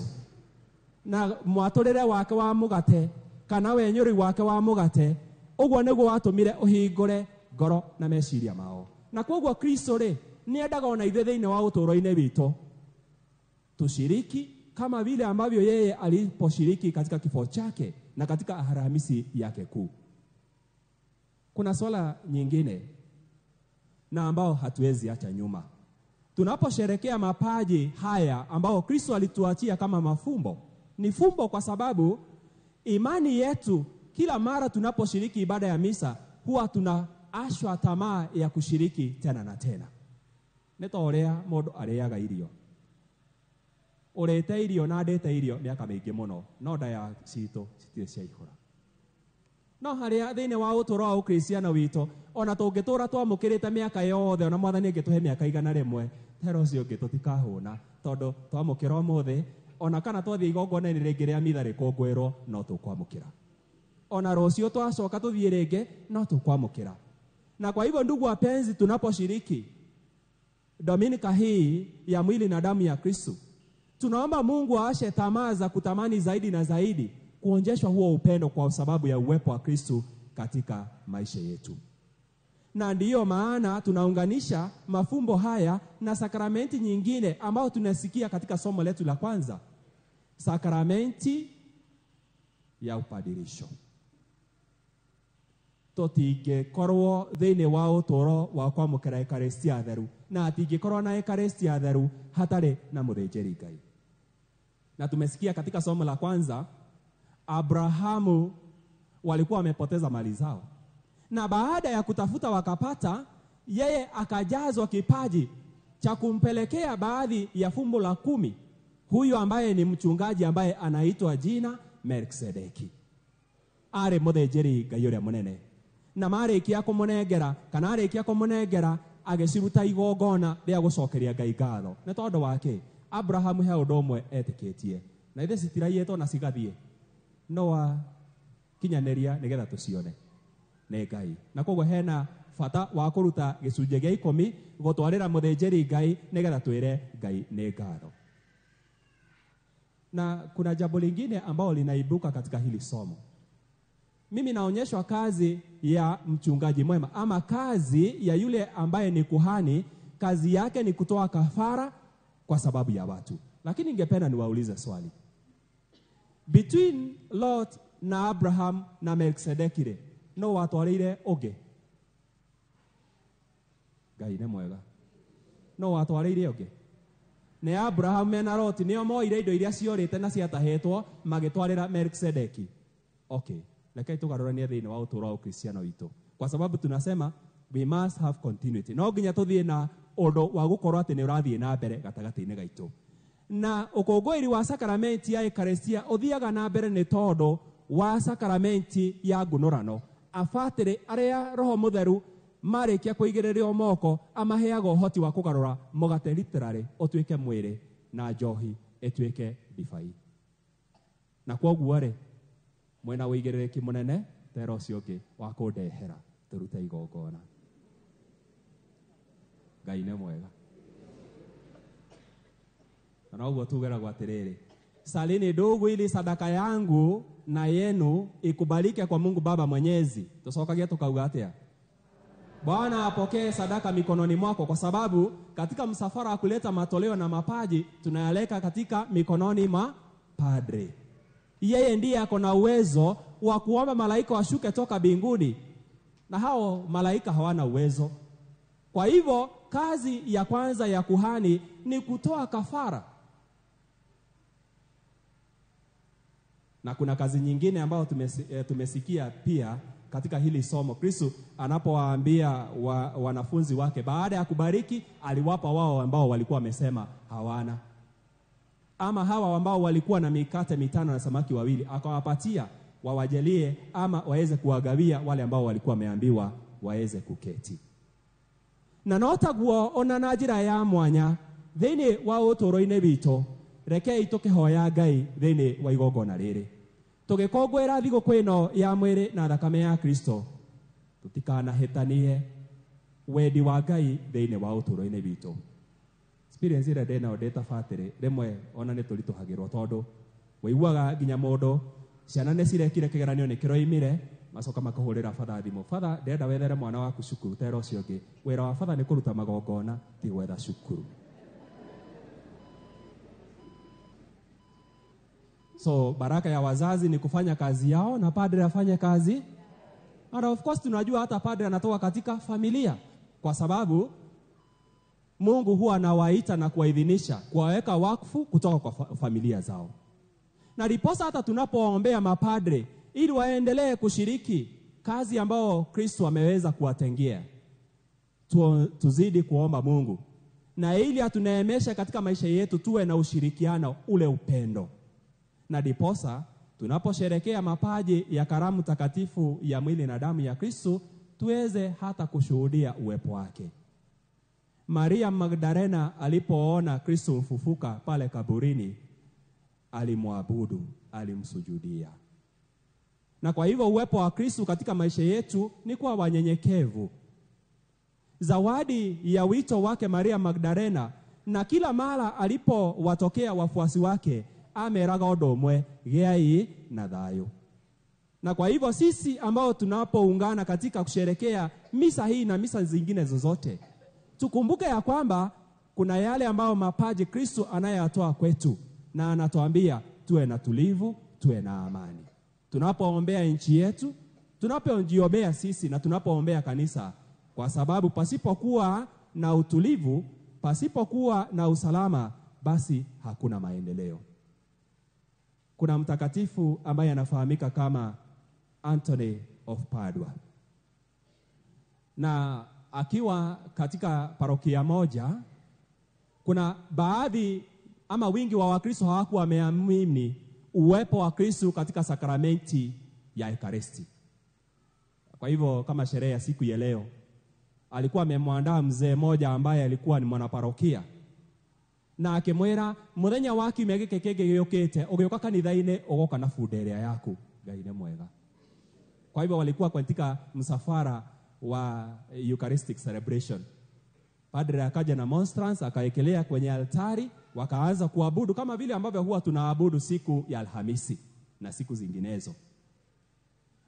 na mwatũrĩre wake wa mũgate kana wenyũri wake wa mũgate, ũguo nĩguo watũmire ũhingũre ngoro na meciria mao. Na kwoguo Kristo rĩ nĩendaga ona ithuĩ thĩinĩ wa ũtũũro-inĩ witũ tushiriki kama vile ambavyo yeye aliposhiriki katika kifo chake na katika Alhamisi yake kuu. Kuna swala nyingine na ambao hatuwezi acha nyuma. Tunaposherekea mapaji haya ambao Kristo alituachia kama mafumbo, ni fumbo kwa sababu imani yetu kila mara tunaposhiriki ibada ya misa huwa tunaashwa tamaa ya kushiriki tena na tena. Nĩ ta ũrĩa mũndũ arĩaga irio, ũrĩte irio na ndĩte irio mĩaka mĩingĩ mũno, no nda ya citũ citirĩ ciaihũra. No harĩa thĩinĩ wa ũtũũro wa ũkristiano witũ, ona tũngĩtũũra twamũkĩrĩte mĩaka yothe, ona Mwathani angĩtũhe mĩaka 100, tera ũcio ũngĩ tũtikahũna, tondũ twamũkĩra ũmũthĩ, ona kana twathiĩ igongona-inĩ rĩngĩ rĩa mitha rĩkũngũĩrwo, no tũkwamũkĩra. Ona rũciũ twacoka tũthiĩ rĩngĩ, no tũkwamũkĩra. Na kwa hivyo ndugu wapenzi, tunaposhiriki Dominika hii ya mwili na damu ya Kristo, tunaomba Mungu aashe tamaa za kutamani zaidi na zaidi kuonjeshwa huo upendo kwa sababu ya uwepo wa Kristo katika maisha yetu. Na ndiyo maana tunaunganisha mafumbo haya na sakramenti nyingine ambayo tunasikia katika somo letu la kwanza, sakramenti ya upadirisho. Tũtingĩkorwo thĩinĩ wa ũtũũro wa kwamũkĩra Ekaristia theru, na atingĩkorwo na Ekaristia theru hatarĩ na mũthĩnjĩri Ngai. Na tumesikia katika somo la kwanza, Abrahamu walikuwa wamepoteza mali zao, na baada ya kutafuta wakapata, yeye akajazwa kipaji cha kumpelekea baadhi ya fumbo la 10 huyu ambaye ni mchungaji ambaye anaitwa jina Melkisedeki. Arĩ mũthĩnjĩri Ngai ũrĩa mũnene, na marĩkia kũmũnengera kana arĩkia kũmũnengera agĩciruta igongona rĩa gũcokeria Ngai ngatho. Nĩ tondũ wa kĩ? Abrahamu he ũndũ ũmwe etĩkĩtie, na ithe citiraiyĩtwo na cigathiĩ, no wakinyanĩria nĩgetha tũcione nĩ Ngai. Na koguo hena bata wa kũruta gĩcunjĩ gĩa 10 gũtwarĩra mũthĩnjĩri Ngai nĩgetha twĩre Ngai nĩ ngatho. Na kuna jambo lingine ambalo linaibuka katika hili somo. Mimi naonyeshwa kazi ya mchungaji mwema, ama kazi ya yule ambaye ni kuhani. Kazi yake ni kutoa kafara kwa sababu ya watu. Lakini ningependa niwaulize swali. Between Lot na Abraham na Melkisedeki, no watwarire ũngĩ? Ngai nĩ mwega. No watwarire ũngĩ? Nĩ Abraham mena Lot nĩo moire indo iria ciorĩte na ciatahĩtwo magĩtwarĩra Melkisedeki. Okay. Lakini tugaruranie thĩinĩ wa ũtũũro wa Ukristiano witũ, kwa sababu tunasema we must have continuity. No nginya tũthiĩ na ũndũ wa gũkorwo atĩ nĩ ũrathiĩ na mbere gatagatĩ-inĩ gaitũ. Na ũkũngũĩri wa sakramenti ya Ekaristia ũthiaga na mbere nĩ tondũ wa sakramenti ya ngunũrano. Abatĩrĩ arĩa Roho Mũtheru marĩkia kũigĩrĩrio moko amaheaga ũhoti wa kũgarũra mũgate literally ũtuĩke mwĩrĩ na njohi ĩtuĩke ndibai. Na kwoguo rĩ, mwena ũigĩrĩrĩki mũnene tera ũcio ũngĩ wa kũndehera tũrute igongona. Ngai nĩ mwega. Na noguo tugeragwo atĩrĩrĩ, salini ndugu, ili sadaka yangu na yenu ikubalike kwa Mungu Baba Mwenyezi. Tucokagia tukauga atĩa? Bwana apokee sadaka mikononi mwako, kwa sababu katika msafara wa kuleta matoleo na mapaji tunayaleka katika mikononi mwa padre. Yeye ndiye ako na uwezo wa kuomba malaika washuke toka mbinguni, na hao malaika hawana uwezo. Kwa hivyo kazi ya kwanza ya kuhani ni kutoa kafara. Na kuna kazi nyingine ambayo tumesikia pia katika hili somo. Kristo anapowaambia wanafunzi wake baada ya kubariki, aliwapa wao ambao walikuwa wamesema hawana, ama hawa ambao walikuwa na mikate 5 na samaki 2, akawapatia wawajalie ama waweze kuwagawia wale ambao walikuwa wameambiwa waweze kuketi. Na notaguo ona na njĩra ya mwanya thĩinĩ wa ũtũũro-inĩ witũ, rekei tũkĩhoya Ngai thĩinĩ wa igongona rĩrĩ, tũgĩkũngũĩra thigũkũ ĩno ya mwĩrĩ na thakame ya Kristo, tũtikanahĩtanie wendi wa Ngai thĩinĩ wa ũtũũro-inĩ witũ. Experience ĩrĩa ndĩ nayo ndĩ ta batĩrĩ, rĩmwe ona nĩ tũritũhagĩrwo tondũ wĩiguaga nginya mũndũ ciana nĩ cirekire kĩgeranio nĩ kĩroimire, macoka makahũrĩra batha thimũ, batha ndĩrenda wethere mwana waku cukuru tera ũcio ũngĩ. Wĩra wa batha nĩ kũruta magongona, ti gwetha cukuru. So baraka ya wazazi ni kufanya kazi yao na padre afanye kazi. And of course tunajua hata padre anatoka katika familia, kwa sababu Mungu huwa anawaita na kuwaidhinisha, kuwaweka wakfu kutoka kwa familia zao. Na ndiposa hata tunapoombea mapadre ili waendelee kushiriki kazi ambao Kristo ameweza kuwatengia, tuzidi kuomba Mungu na ili atuneemeshe katika maisha yetu, tuwe na ushirikiano ule upendo. Na ndiposa tunaposherekea mapaji ya karamu takatifu ya mwili na damu ya Kristo, tuweze hata kushuhudia uwepo wake. Maria Magdalena alipoona Kristo mfufuka pale kaburini, alimwabudu, alimsujudia. Na kwa hivyo uwepo wa Kristo katika maisha yetu ni kwa wanyenyekevu. Zawadi ya wito wake Maria Magdalena, na kila mara alipowatokea wafuasi wake ameraga ũndũ ũmwe, gĩai na thayũ. Na kwa hivyo sisi ambao tunapoungana katika kusherekea misa hii na misa zingine zozote, tukumbuke ya kwamba kuna yale ambao mapaji Kristo anayatoa kwetu, na anatuambia tuwe na tulivu, tuwe na amani. Tunapoombea nchi yetu, Tunapojiombea sisi na tunapoombea kanisa, kwa sababu pasipokuwa na utulivu, pasipokuwa na usalama, basi hakuna maendeleo. Kuna mtakatifu ambaye anafahamika kama Anthony of Padua, na akiwa katika parokia moja, kuna baadhi ama wingi wa Wakristo hawakuwa wameamini uwepo wa Kristo katika sakramenti ya Ekaristi. Kwa hivyo kama sherehe ya siku ya leo, alikuwa amemwandaa mzee mmoja ambaye alikuwa ni mwanaparokia na akimwira muthenya wa kiumia giki kingi giukite ugiuka kanitha-ini ugoka na bunda ĩrĩa yaku. Ngai nĩ mwega. Kwa hivyo walikuwa katika msafara wa Eucharistic celebration. Padre akaja na monstrance akaekelea kwenye altari, wakaanza kuabudu kama vile ambavyo huwa tunaabudu siku ya Alhamisi na siku zinginezo.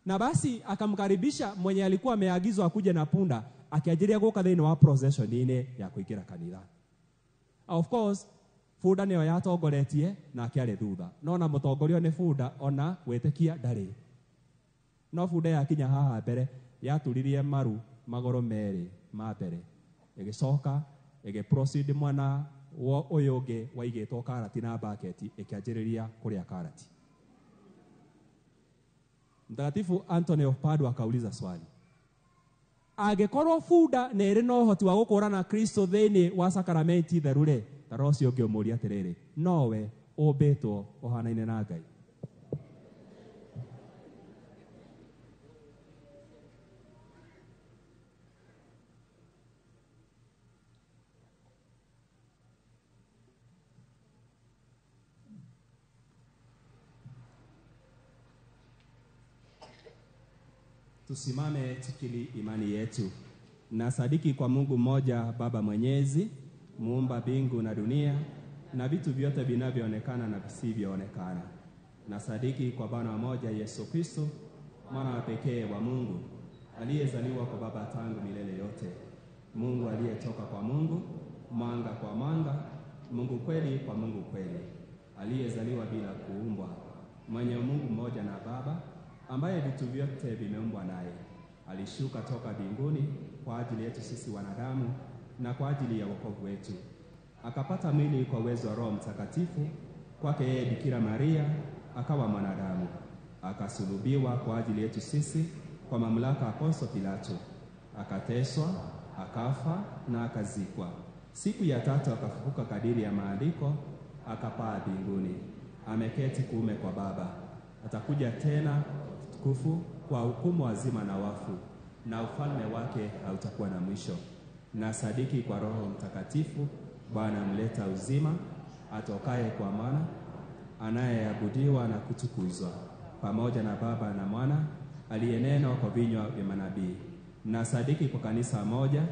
Na basi akamkaribisha mwenye alikuwa ameagizwa akuje na punda, akiajiria guka thĩinĩ wa procession ine ya kuingĩra kanitha. Of course, bunda nĩyo yatongoretie na akĩarĩ thutha. No na mũtongorio nĩ bunda ona gwĩtĩkia ndarĩ. No bunda yakinya haha mbere yaturirie maru magũrũ merĩ ma mbere, ĩgĩcoka ĩgĩproceed mwena wa ũyũ ũngĩ waigĩtwo karati na baketi, ĩkĩanjĩrĩria kũrĩa karati. Mtakatifu Anthony of Padua akauliza swali, angĩkorwo bunda nĩ ĩrĩ na ũhoti wa gũkũũrana Kristo thĩinĩ wa sakramenti theru-rĩ, ta roho ũcio ũngĩ ũmũũrie atĩrĩrĩ, nowe ũmbĩtwo ũhanaine na Ngai? Tusimame tukiri imani yetu. Na sadiki kwa Mungu mmoja, Baba Mwenyezi, muumba mbingu na dunia na vitu vyote vinavyoonekana na visivyoonekana. Na sadiki kwa Bwana mmoja Yesu Kristo, mwana wa pekee wa Mungu, aliyezaliwa kwa Baba tangu milele yote, Mungu aliyetoka kwa Mungu, mwanga kwa mwanga, Mungu kweli kwa Mungu kweli, aliyezaliwa bila kuumbwa, mwenye Mungu mmoja na Baba, ambaye vitu vyote vimeumbwa naye. Alishuka toka mbinguni kwa ajili yetu sisi wanadamu na kwa ajili ya wokovu wetu. Akapata mwili kwa uwezo wa Roho Mtakatifu, kwake yeye Bikira Maria akawa mwanadamu. Akasulubiwa kwa ajili yetu sisi kwa mamlaka ya Ponso Pilato. Akateswa, akafa na akazikwa. Siku ya tatu akafufuka kadiri ya maandiko, akapaa mbinguni. Ameketi kuume kwa Baba. Atakuja tena tukufu kwa hukumu wazima na wafu, na ufalme wake hautakuwa na mwisho. Na sadiki kwa Roho Mtakatifu, Bwana mleta uzima, atokaye kwa Mwana, anayeabudiwa na kutukuzwa pamoja na Baba na Mwana, aliyenenwa kwa vinywa vya manabii. Na sadiki kwa kanisa moja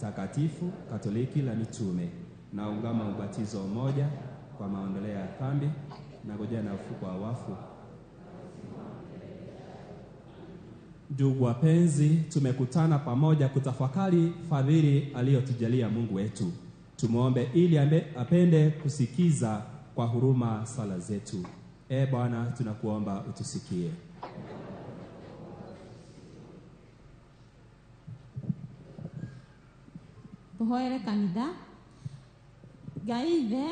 takatifu Katoliki la mitume, na ungama ubatizo mmoja kwa maondoleo ya dhambi, na ngojea na ufufuko wa wafu. Ndugu wapenzi, tumekutana pamoja kutafakari fadhili aliyotujalia Mungu wetu. Tumuombe ili apende kusikiza kwa huruma sala zetu. E Bwana, tunakuomba utusikie. Tuhoere kanitha. Ngai Ithe,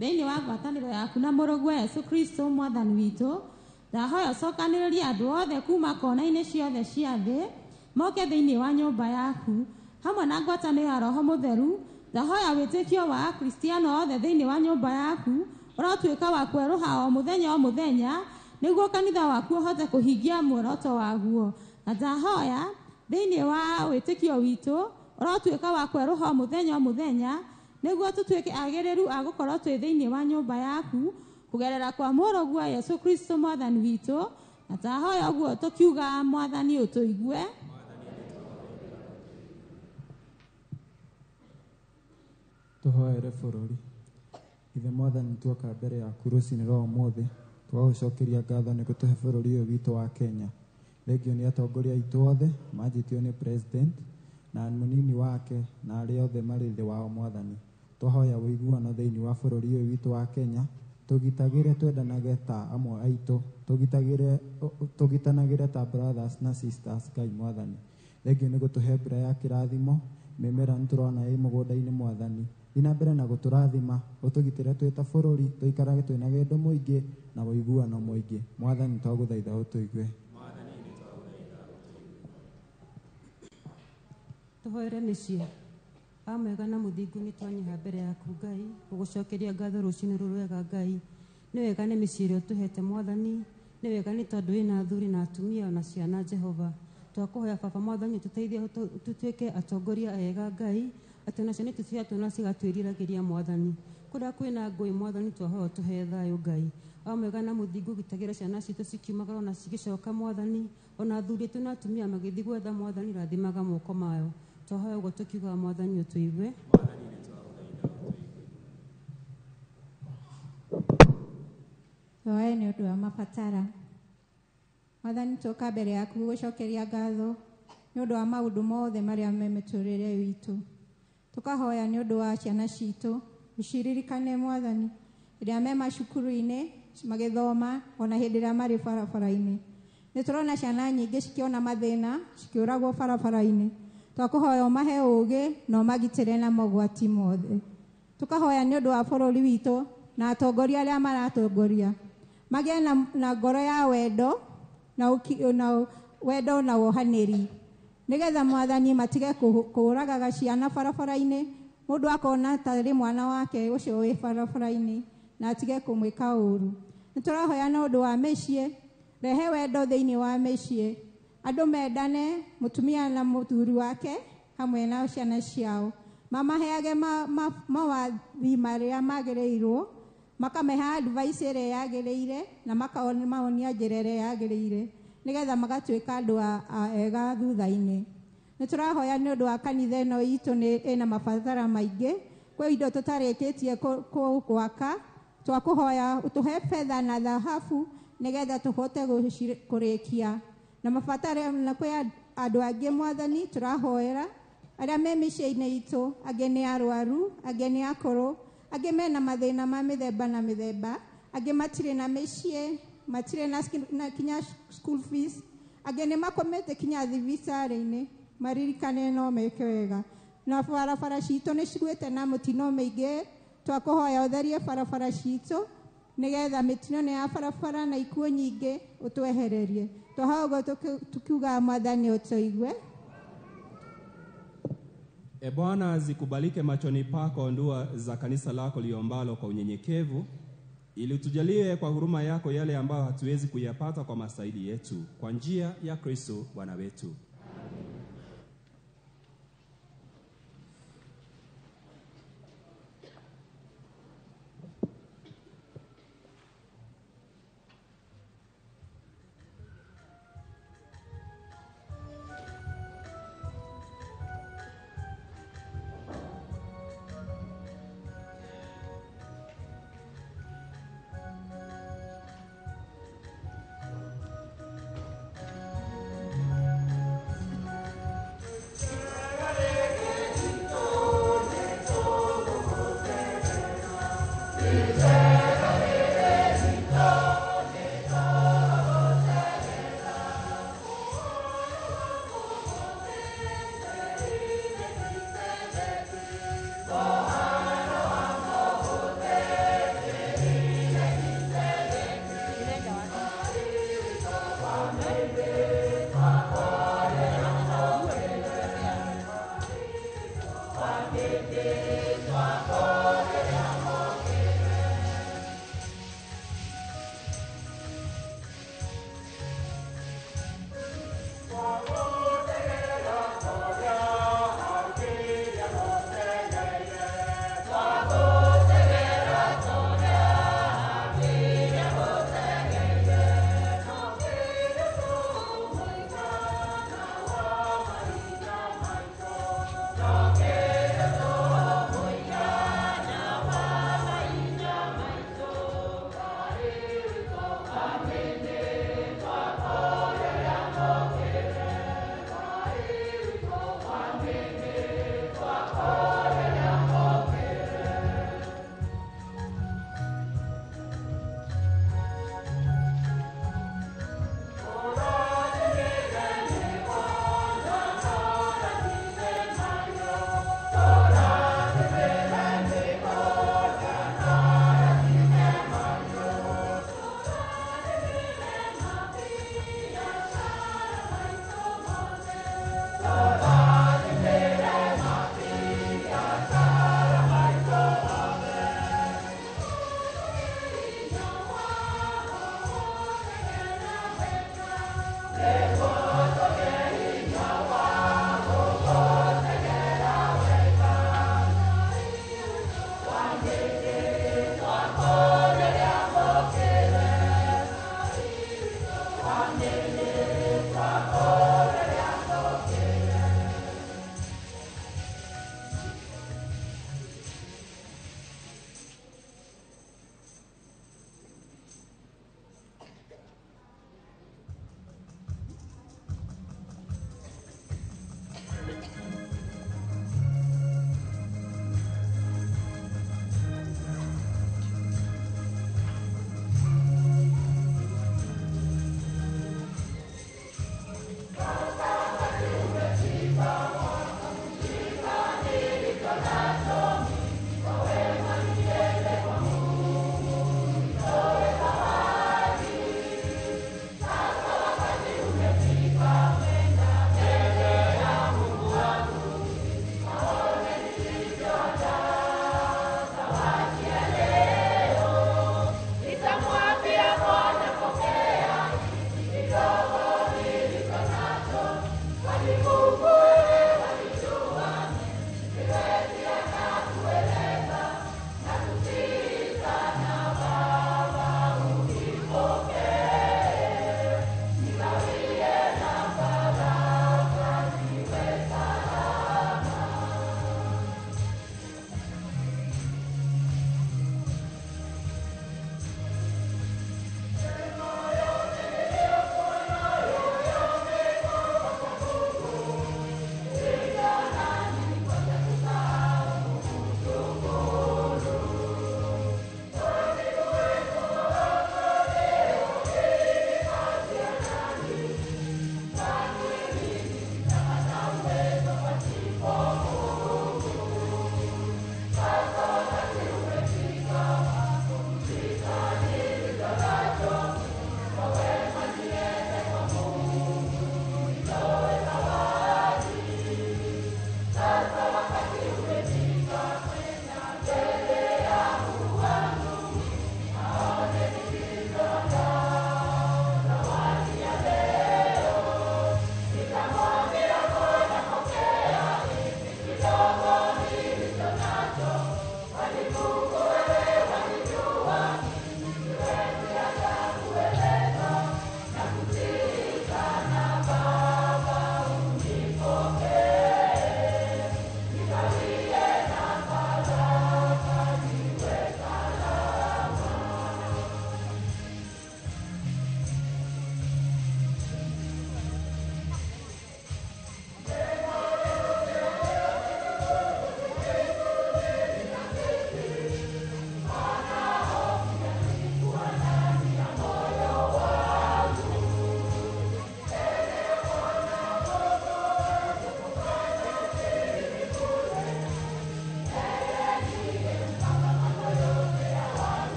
thĩinĩ wa ngwatanĩro yaku na mũrũguo Yesu Kristo mwathani witũ, ndahoya ũcokanĩrĩrie andũ othe kuma kona-inĩ ciothe cia thĩ moke thĩinĩ wa nyũmba yaku hamwe na ngwatanĩro ya Roho Mũtheru. Ndahoya wĩtĩkio wa Akristiano othe thĩinĩ wa nyũmba yaku ũrotuĩka wa kwerũha o mũthenya o mũthenya, nĩguo kanitha waku ũhote kũhingia muoroto waguo. Na ndahoya thĩinĩ wa wĩtĩkio witũ ũrotuĩka wa kwerũha o mũthenya o mũthenya, nĩguo tũtuĩke agĩrĩru a gũkorwo twĩ thĩinĩ wa nyũmba yaku kũgerera kwa mũrũguo Yesu Kristo mwathani witũ. Na ndahoya ũguo tũkiuga mwathani ũtũigue. Tũhoere bũrũri. Ithe mwathani, tuoka mbere yaku rũcinĩ rwa ũmũthĩ, tũgagũcokeria ngatho nĩ gũtũhe bũrũri ũyũ witũ wa Kenya. Thengio nĩ atongoria aitũ othe manjĩtio nĩ president na mũnini wake na arĩa othe marĩ thĩ wao mwathani. Twahoya ũiguano thĩinĩ wa bũrũri ũyũ witũ wa Kenya, Tũgitagĩre twendanage ta amwe aitũ, tũgitanagĩre ta brothers na sisters Ngai Mwathani. Thengiũ nĩ gũtũhe mbura ya kĩrathimo, mĩmera nĩ tũrona ĩ mũgũnda-inĩ Mwathani. Thiĩ na mbere na gũtũrathima, ũtũgitĩre twĩ ta bũrũri, tũikarage twĩna wendo mũingĩ na ũiguano mũingĩ. Mwathani twagũthaitha ũtũigue. Tũhoere mĩciĩ. Amwega na mũthingu nĩ twanyiha mbere yaku Ngai, gũgũcokeria ngatho rũcinĩ rũrũ rwega Ngai. Nĩ wega nĩ mĩciĩ ĩrĩa ũtũhete Mwathani, nĩ wega nĩ tondũ wĩna athuri na atumia ona ciana Jehova. Twakũhoya Baba Mwathani ũtũteithie tũtuĩke atongoria ega Ngai, atĩ ona ciana itũ ciatũona cigatwĩriragĩria Mwathani. Kũrĩa kwĩna ngũĩ Mwathani twahoya ũtũhe thayũ Ngai. Amwega na mũthingu gitagĩra ciana citũ cikiumagara ona cigĩcoka Mwathani, ona athuri aitũ na atumia magĩthiĩ gwetha Mwathani rathimaga moko mayo. Twahoya ũguo tũkiugaga Mwathani ũtũigue. Tũhoe nĩ ũndũ wa mabatara. Mwathani tũka mbere yaku gũgũcokeria ngatho nĩ ũndũ wa maũndũ mothe marĩa me mĩtũrĩre witũ. Tũkahoya nĩ ũndũ wa ciana citũ, ũciririkane Mwathani rĩrĩa me macukuru-inĩ magĩthoma ona hĩndĩ ĩrĩa marĩ barabara-inĩ. Nĩ tũrona ciana nyingĩ cikĩona mathĩna cikĩũragwo barabara-inĩ. Twakũhoya ũmahe ũũgĩ na ũmagitĩre na mogwati mothe. Tũkahoya nĩ ũndũ wa bũrũri witũ na atongoria arĩa maratongoria magĩe na ngoro ya wendo na wendo na wohanĩri, nĩgetha Mwathani matige kũũragaga ciana barabara-inĩ, mũndũ akona tarĩ mwana wake ũcio wĩ barabara-inĩ na atige kũmwĩka ũũru. Nĩ tũrahoya na ũndũ wa mĩciĩ, rehe wendo thĩinĩ wa mĩciĩ, andũ mendane, mũtumia na mũthuri wake hamwe na ciana ciao, mamaheage mawathi marĩa magĩrĩirwo, makameha advice ĩrĩa yagĩrĩire na makamaonia njĩra ĩrĩa yagĩrĩire, nĩgetha magatuĩka andũ ega thutha-inĩ. Nĩ tũrahoya nĩ ũndũ wa kanitha ĩno itũ nĩ ĩna mabatara maingĩ, kwĩ indo tũtarĩkĩtie gwaka, twakũhoya ũtũhe betha na thahabu nĩgetha tũhote kũrĩkia na mabatara. Na kwĩ andũ angĩ Mwathani tũrahoera arĩa me mĩciĩ-inĩ itũ, angĩ nĩ arwaru, angĩ nĩ akũrũ, angĩ mena mathĩna ma mĩthemba na mĩthemba, angĩ matirĩ na mĩciĩ, matirĩ na kinya school fees, angĩ nĩ makomete kinya thibitarĩ-inĩ, maririkane no meke wega. Na barabara citũ nĩ ciguĩte na mũtino mĩingĩ, twakũhoya ũtherie barabara citũ nĩgetha mĩtino nĩ ya barabara na ikuũ nyingĩ ũtwehererie. Twahoya ũguo tukiugaga Mwathani ũtũigue. E Bwana, zikubalike machoni pako ndua za kanisa lako liombalo kwa unyenyekevu, ili utujalie kwa huruma yako yale ambayo hatuwezi kuyapata kwa mastahili yetu, kwa njia ya Kristo Bwana wetu.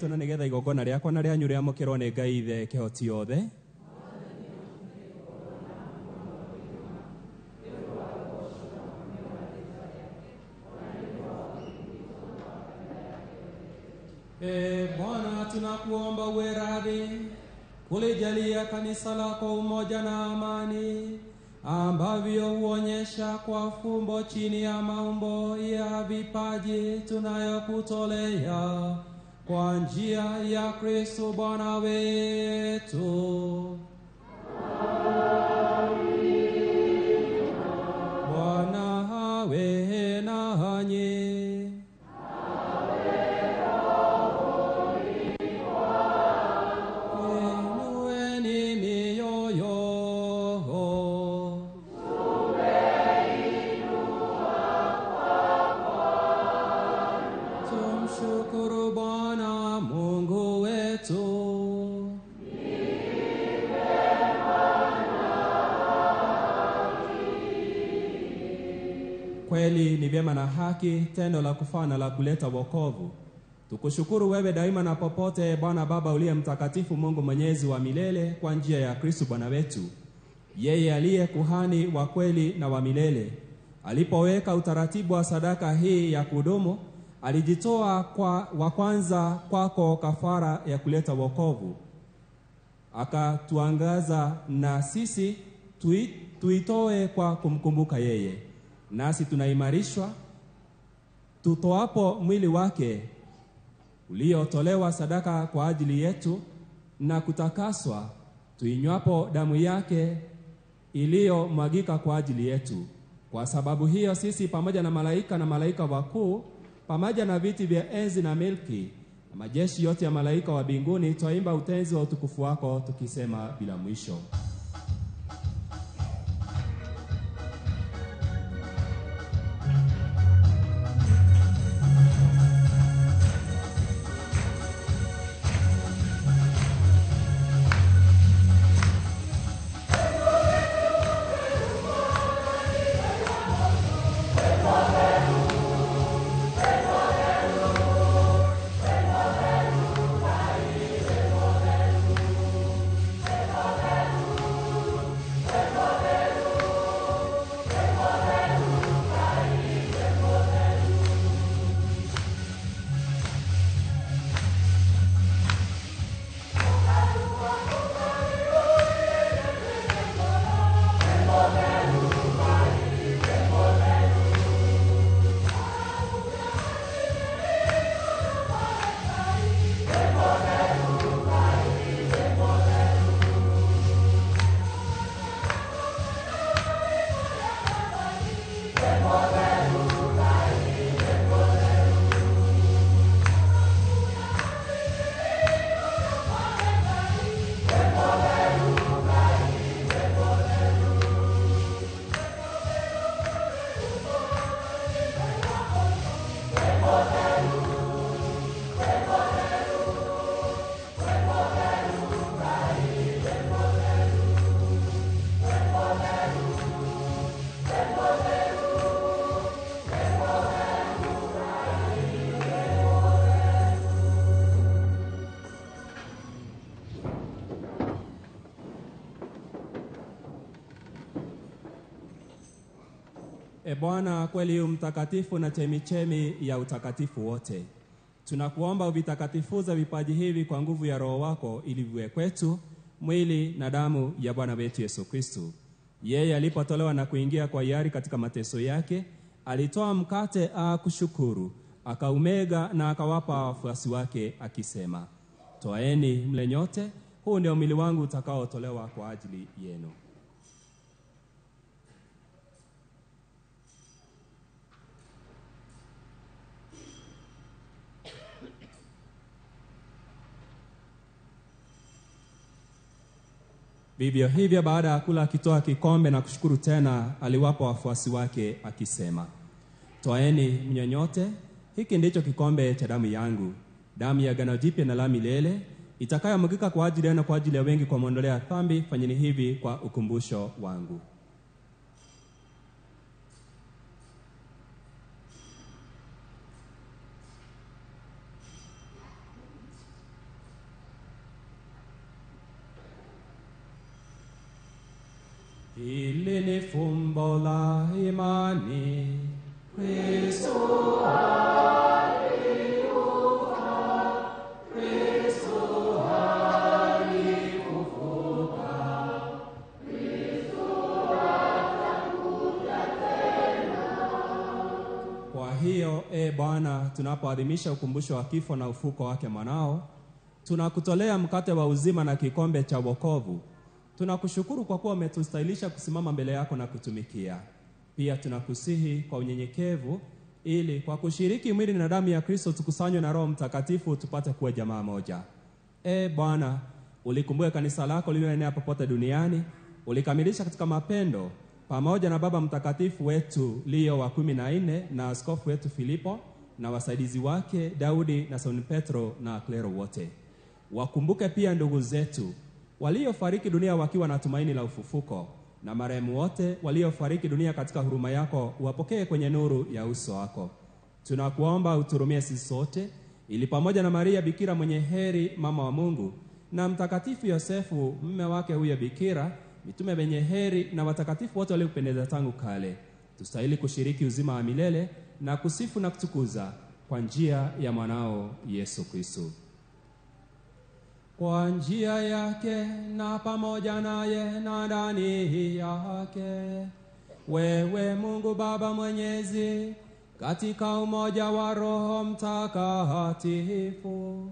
witũ na nĩgetha igongona rĩakwa na rĩanyu rĩamũkĩrwo nĩ Ngai Ithe kĩhoti yothe. E Bwana, tunakuomba uwe radhi kulijalia kanisa lako umoja na amani ambavyo huonyesha kwa fumbo chini ya maumbo ya vipaji tunayokutolea kwa njia ya Kristo Bwana wetu. Bwana awe nanyi. Inueni mioyo. Tumshukuru Bwana Mungu wetu. Kweli ni vyema na haki, tendo la kufaa na la kuleta wokovu. Tukushukuru wewe daima na popote, Bwana Baba uliye mtakatifu, Mungu mwenyezi wa milele, kwa njia ya Kristo Bwana wetu. Yeye aliye kuhani wa kweli na wa milele, alipoweka utaratibu wa sadaka hii ya kudumu, alijitoa kwa wa kwanza kwako kafara ya kuleta wokovu, akatuangaza na sisi tuitoe kwa kumkumbuka yeye. Nasi tunaimarishwa tutoapo mwili wake uliotolewa sadaka kwa ajili yetu na kutakaswa, tuinywapo damu yake iliyomwagika kwa ajili yetu. Kwa sababu hiyo sisi pamoja na malaika na malaika wakuu, pamoja na viti vya enzi na milki na majeshi yote ya malaika wa mbinguni, twaimba utenzi wa utukufu wako tukisema bila mwisho. E Bwana, kweli u mtakatifu na chemichemi ya utakatifu wote. Tunakuomba uvitakatifuze vipaji hivi kwa nguvu ya Roho wako, ili viwe kwetu mwili na damu ya Bwana wetu Yesu Kristo. Yeye alipotolewa na kuingia kwa hiari katika mateso yake, alitoa mkate akushukuru, akaumega na akawapa wafuasi wake akisema, toaeni mle nyote, huu ndio mwili wangu utakaotolewa kwa ajili yenu. Vivyo hivyo baada ya kula akitoa kikombe na kushukuru tena, aliwapa wafuasi wake akisema, toaeni mnywe nyote, hiki ndicho kikombe cha damu yangu, damu ya agano jipya na la milele, itakayomwagika kwa ajili yenu na kwa ajili ya wengi kwa muondolea dhambi. Fanyeni hivi kwa ukumbusho wangu. Hili ni fumbo la imani. Kristo alikufa, Kristo alifufuka, Kristo atakuja tena. Kwa hiyo, e Bwana, tunapoadhimisha ukumbusho wa kifo na ufuko wake mwanao, tunakutolea mkate wa uzima na kikombe cha wokovu. Tunakushukuru kwa kuwa umetustahilisha kusimama mbele yako na kutumikia. Pia tunakusihi kwa unyenyekevu, ili kwa kushiriki mwili na damu ya Kristo tukusanywe na Roho Mtakatifu tupate kuwa jamaa moja. E Bwana, ulikumbuke kanisa lako lililoenea popote duniani, ulikamilisha katika mapendo pamoja na Baba Mtakatifu wetu Leo wa 14 na askofu wetu Filipo na wasaidizi wake Daudi na Simon Petro na klero wote. Wakumbuke pia ndugu zetu waliofariki dunia wakiwa na tumaini la ufufuko, na marehemu wote waliofariki dunia katika huruma yako uwapokee kwenye nuru ya uso wako. Tunakuomba uturumie sisi sote, ili pamoja na Maria Bikira mwenye heri, mama wa Mungu, na Mtakatifu Yosefu mume wake huyo Bikira, mitume wenye heri na watakatifu wote waliokupendeza tangu kale, tustahili kushiriki uzima wa milele na kusifu na kutukuza kwa njia ya mwanao Yesu Kristo. Kwa njia yake na pamoja naye na ndani yake, wewe Mungu Baba Mwenyezi, katika umoja wa Roho Mtakatifu,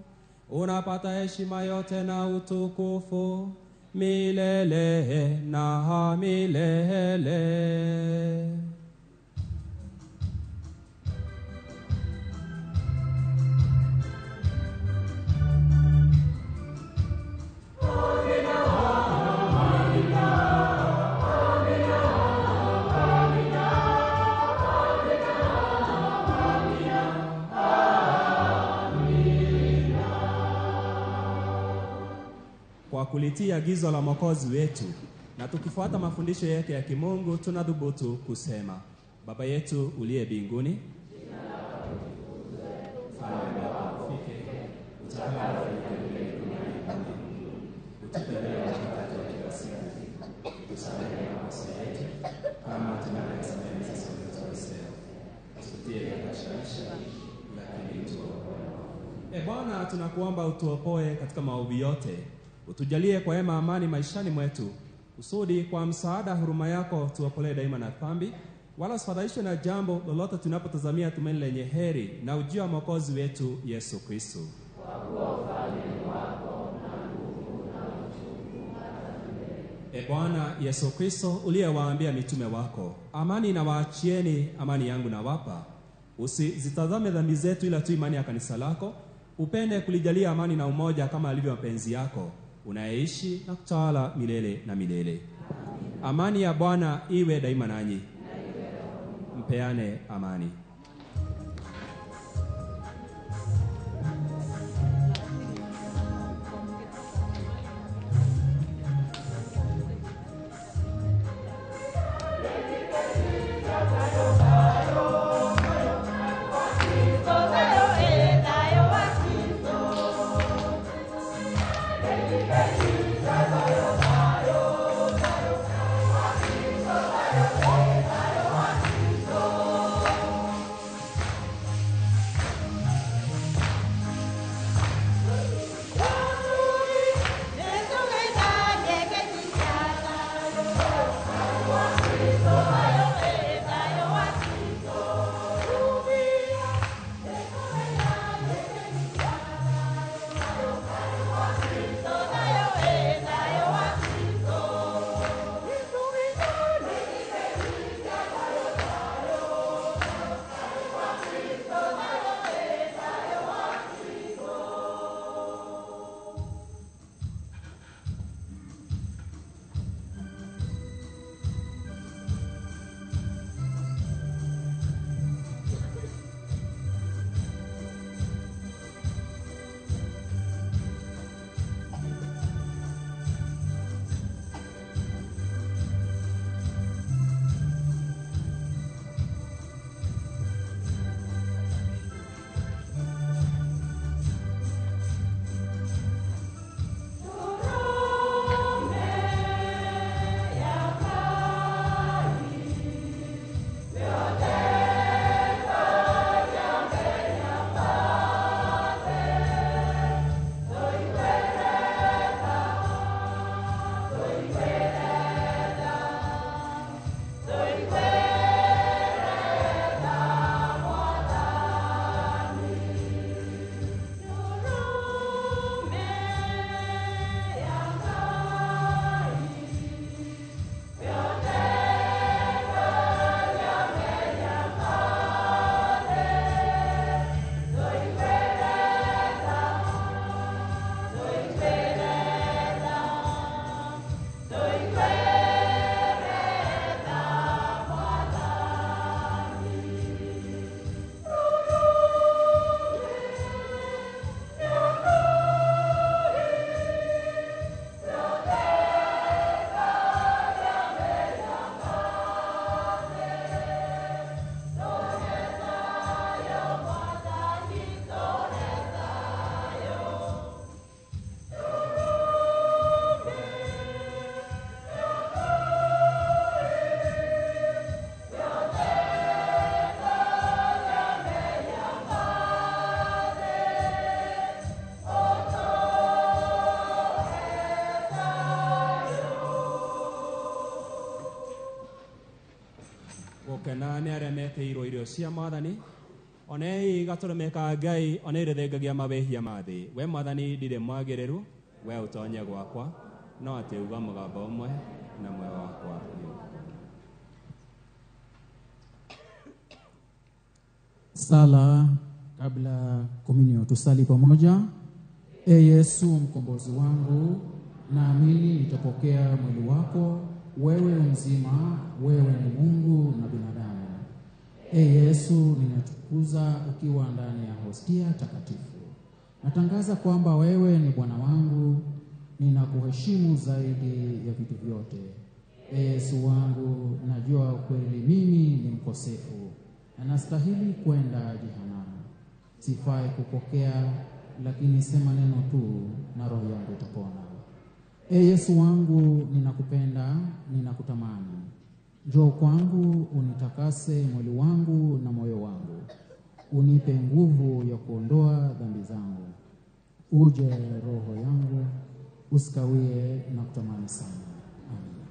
unapata heshima yote na utukufu milele na milele. Kwa kulitii agizo la Mwokozi wetu na tukifuata mafundisho yake ya kimungu, tunadhubutu kusema: Baba yetu uliye mbinguni, jina lako litukuzwe, ufalme wako ufike, utakalo ufanyike duniani kama mbinguni. Utupe leo mkate wa kila siku, utusamehe makosa yetu kama tunavyosamehe sisi waliotukosea, usitutie katika kishawishi, lakini utuokoe. E Bwana, tunakuomba utuokoe katika maovu yote, utujalie kwa wema amani maishani mwetu, kusudi kwa msaada huruma yako tuokolee daima na dhambi, wala usifadhaishwe na jambo lolote tunapotazamia tumaini lenye heri na ujio wa Mwokozi wetu Yesu Kristo. E Bwana Yesu Kristo, uliyewaambia mitume wako, amani nawaachieni, amani yangu nawapa, usizitazame dhambi zetu, ila tu imani ya kanisa lako, upende kulijalia amani na umoja kama alivyo mapenzi yako, unayeishi na kutawala milele na milele. Amani ya Bwana iwe daima nanyi. Mpeane amani. Gũkena nĩ arĩa metĩirwo irio cia Mwathani. Onei gatũrũme ka Ngai, one rĩthengagia mawĩhia ma thĩ. We Mwathani ndirĩ mwagĩrĩru, we ũtonye gwakwa, no atĩ uga mũgambo ũmwe na muoyo wakwa nĩũkũhona. Sala kabla komunio, tusali pamoja. E Yesu mkombozi wangu, naamini nitapokea mwili wako, wewe mzima, wewe ni Mungu na binadamu. E Yesu, ninatukuza ukiwa ndani ya hostia takatifu. Natangaza kwamba wewe ni Bwana wangu, ninakuheshimu zaidi ya vitu vyote. E Yesu wangu, najua kweli mimi ni mkosefu na nastahili kwenda jehanamu. Sifai kupokea, lakini sema neno tu na roho yangu itapona. E Yesu wangu, ninakupenda, ninakutamani. Njoo kwangu, unitakase mwili wangu na moyo wangu. Unipe nguvu ya kuondoa dhambi zangu. Uje roho yangu, usikawie na kutamani sana. Amina.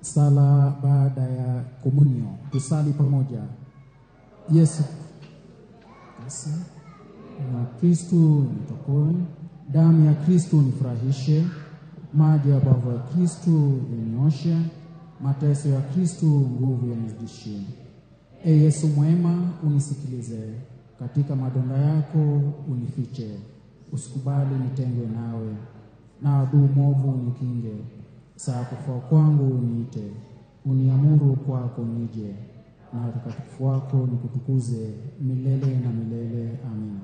Sala baada ya komunio, tusali pamoja. Yesu na Kristu nitokoe, damu ya Kristu nifurahishe, maji ya bavu ya Kristu yanioshe, mateso ya Kristu nguvu yanizidishie. E Yesu mwema, unisikilize, katika madonda yako unifiche, usikubali nitengwe nawe, na adui mwovu unikinge. Saa kufa kwangu uniite, uniamuru kwako nije, na utakatifu wako nikutukuze milele na milele. Amina.